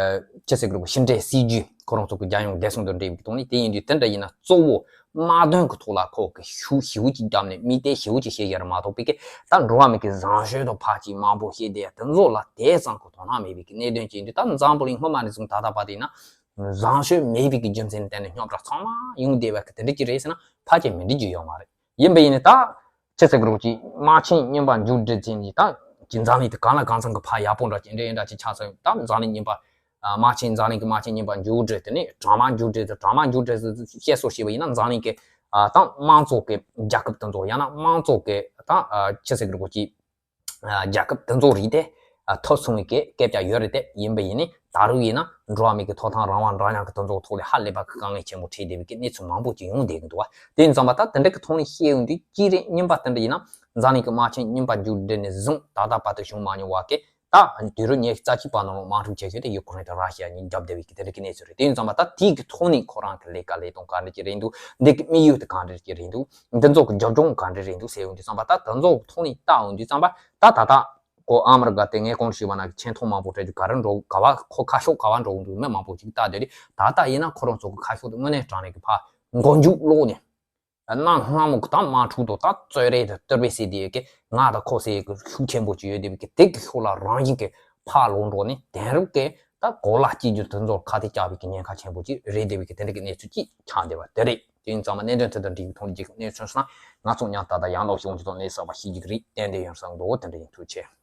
ཆི་ཟེར་དགོས་རེད། ཕྱི་འབྲེལ་སྲིད་ཇུས་ཁོ་རང་ཚོ་གི་རྒྱལ་ཡོངས་བདེ་སྲུང་དང་འབྲེལ་བའི་ཐོག་ནས་དེ་ཡིན་དུས་དེ་འདྲ་ཡིན་ན་གཙོ་བོ་དམག་དོན་གི་ཐོག་ལ་ཁོ་གི་ཤུགས་ཞེ་པོ་ཅིག་བརྒྱབ་ནས་དམིགས་གཏད་ཞེ་པོ་ཅིག་བྱེད་ཡ་རེད་མ་གཏོགས་པའི་གི་ད་འགྲོ་བ་མི་གི་བཟང་སྤྱོད་དང་ཕར་ཅིག་མང་པོ་བཤད་བསྡད་ཡ་དེ་ཚོ་ལ་དེ་ཙམ་གི་དོ་སྣང་མེད་པའི་གི་གནད་དོན་ཅིག་ཡིན་དུས། ད་འཛམ་བུ་གླིང་སྔོན་མ་ནས་བཟུང་ད་ལྟ་བར་དུ་ཡིན་ན་བཟང་སྤྱོད་མེད་པའི་གི་རྒྱུ་མཚན་ལ་བརྟེན་ནས་རྙོག་དྲ་ཚང་མ་ཡོང་བསྡད་པ་གི་དེ་འདྲ་ཅིག་རེད་ཟེར་ན་ཕལ་ཆེར་མི་འགྲིག་རྒྱུ་ཡོད་མ་རེད། ཡིན་པ་ཡིན་ནའི་ད་ཆི་ཟེར་དགོས་རེད། ཅིག་དམག་ཆེན་རྙིང་པ་མཇུག་སྒྲིལ་ཟེར་ནས་ད་ཅིག་འཛམ་གླིང་དེ་གང་ལ་གང་འཚམ་གི་ཕར་ཡག་པོ་འདྲ་ཅིག་འདྲ་འདྲ་ཅིག་ཆགས་སོང་། ད་འཛམ་གླིང་རྙིང་པ་དམག་ཆེན་འཛམ་གླིང་གི་དམག་ཆེན་རྙིང་པ་མཇུག་སྒྲིལ། དེ་ནས་གྲང་དམག་མཇུག་སྒྲིལ་དང་། གྲང་དམག་མཇུག་སྒྲིལ་ཟེར་བཤད་སྲོལ་བྱས་པ་ཡིན་ན་འཛམ་གླིང་གི་ད་དམངས་གཙོ་གི་རྒྱལ་ཁབ་དེ་ཚོ་ཡང་ན་དམངས་གཙོ་གི་ད་ཆི་ཟེར་དགོས་རེད། ཅིག་རྒྱལ་ཁབ་དེ་ཚོ་རིགས་དེ་ཐོབ་སོང་བའི་གི་སྐད་ཆ་ཡོད་རེད་དེ། ཡིན་པ་ཡིན་ནའི་ད་རུང་ཡིན་ན་འགྲོ་བ་མི་གི་ཐོབ་ཐང་རང་དབང་འདྲ་མཉམ་གི་དེ་ཚོ་ཐོག་ལ་ཧ་ལས་པ་གི་དཀའ་ངལ་ཆེན་པོ་འཕྲད་བསྡད་པའི་གི་གནས་ཚུལ་མང་པོ་ཅིག་ཡོང་བསྡད་ཀྱི་འདུག་བ། དེ་ཡིན་ཙང་མ་ད་དེ་འདྲ་གི་ཐོག་ནས་བཤད་ཡོང་དུས་དཀྱིལ་རིམ་རྙིང་པ་དེ་འདྲ་ཡིན་ན་འཛམ་གླིང་གི་དམག་ཆེན་རྙིང་པ་མཇུག་སྒྲིལ་ནས་བཟུང་ད་ལྟ་བར་དུ་བྱུང་མ་མྱོང་བ་གི་ད་དུས་རབས་ཉི་ཤུ་རྩ་གཅིག་པ་ནང་ལ་དམག་འཁྲུག་ཆེ་ཤོས་དེ་ཡུ་ཀེ་རེན་དང་ར་ཤི་ཡ་གཉིས་རྒྱབ་བསྡད་པའི་གི་དེ་འདྲ་གི་གནས་ཚུལ་རེད། དེ་ཡིན་ཙང་མ་ད་དེའི་གི་ཐོག་ནས་ཁོ་རང་གི་ལས་ཀ་ལས་སྟངས་ག་འདྲ་ཅིག་རེད་འདུག་འདི་གི་དམིགས་ཡུལ་དེ་ག་འདྲ་ཅིག་རེད་འདུག་འདི་ཚོ་གི་རྒྱབ་ལྗོངས་ག་འདྲ་རེད་འདུག་ཟེར་ཡོང་དུས་ཙམ་པ། ད་དེ་ཚོ་གི་ཐོག་ནས་བལྟ་ཡོང་དུས་ཙམ་པ་ད་ད་ལྟ་ཁོ་ཨ་མི་རི་ཀ་དེ་ངས་གོང་དུ་ཞུས་པ་ནང་གི་ཆེ་མཐོང་མང་པོ་སྤྲད་རྒྱུ་ག་རེ་འགྲོ་ག་བ་ཁོ་ཁ་ཕྱོགས་ག་བ་འགྲོ་གི་འདུག་མི་མང་པོ་ཅིག་བལྟ་བསྡད་རེད། ད་ལྟ་ཡིན་ན་ཁོ་རང་ཚོ་གི་ཁ་ཕྱོགས་དེ་དངོས་གནས་དྲང་གནས་གི་ཕར་མགོ་མཇུག་སློག་ནས། གནའ་སྔ་མོ་གི་ད་དམག་འཁྲུག་དང་ད་རྩོད་རེས་དང་བསྟུར་བའི་ཟེར་དེ་གི་ང་དང་ཁོ་ཟེར་གི་ཤུགས་ཆེན་པོ་ཅིག་ཡོད་བསྡད་པའི་གི་དེ་གི་ཤུགས་ལ་རང་བཞིན་གི་ཕར་ལོག་འགྲོ་ནས་དེང་རབས་གི་ད་གོ་ལ་གཅིག་གྱུར་དེ་ཚོར་ཁ་གཏད་བཅག་པའི་གི་ཉེན་ཁ་ཆེན་པོ་ཅིག་རེད་བསྡད་པའི་གི་དེ་འདྲ་གི་གནས་ཚུལ་ཅིག་ཆགས་བསྡད་པ་དེ་རེད། དེ་ཡིན་ཙང་མ་གནད་དོན་དེ་དང་འབྲེལ་བའི་ཐོག་ནས་རྒྱལ་ཁབ་གནས་ཚུལ་སོང་ན་ང་ཚོ་མཉམ་ད་ལྟ་ཡང་ལོག་ཤོག་འཇུ་དང་གནས་ས་པ་ཤེས་ཀྱི་རེད། ཏན་ཏན་ཡོང་ས་འདུག་དེ་འདྲ་ཡིན། ཐུགས་རྗེ་ཆེ།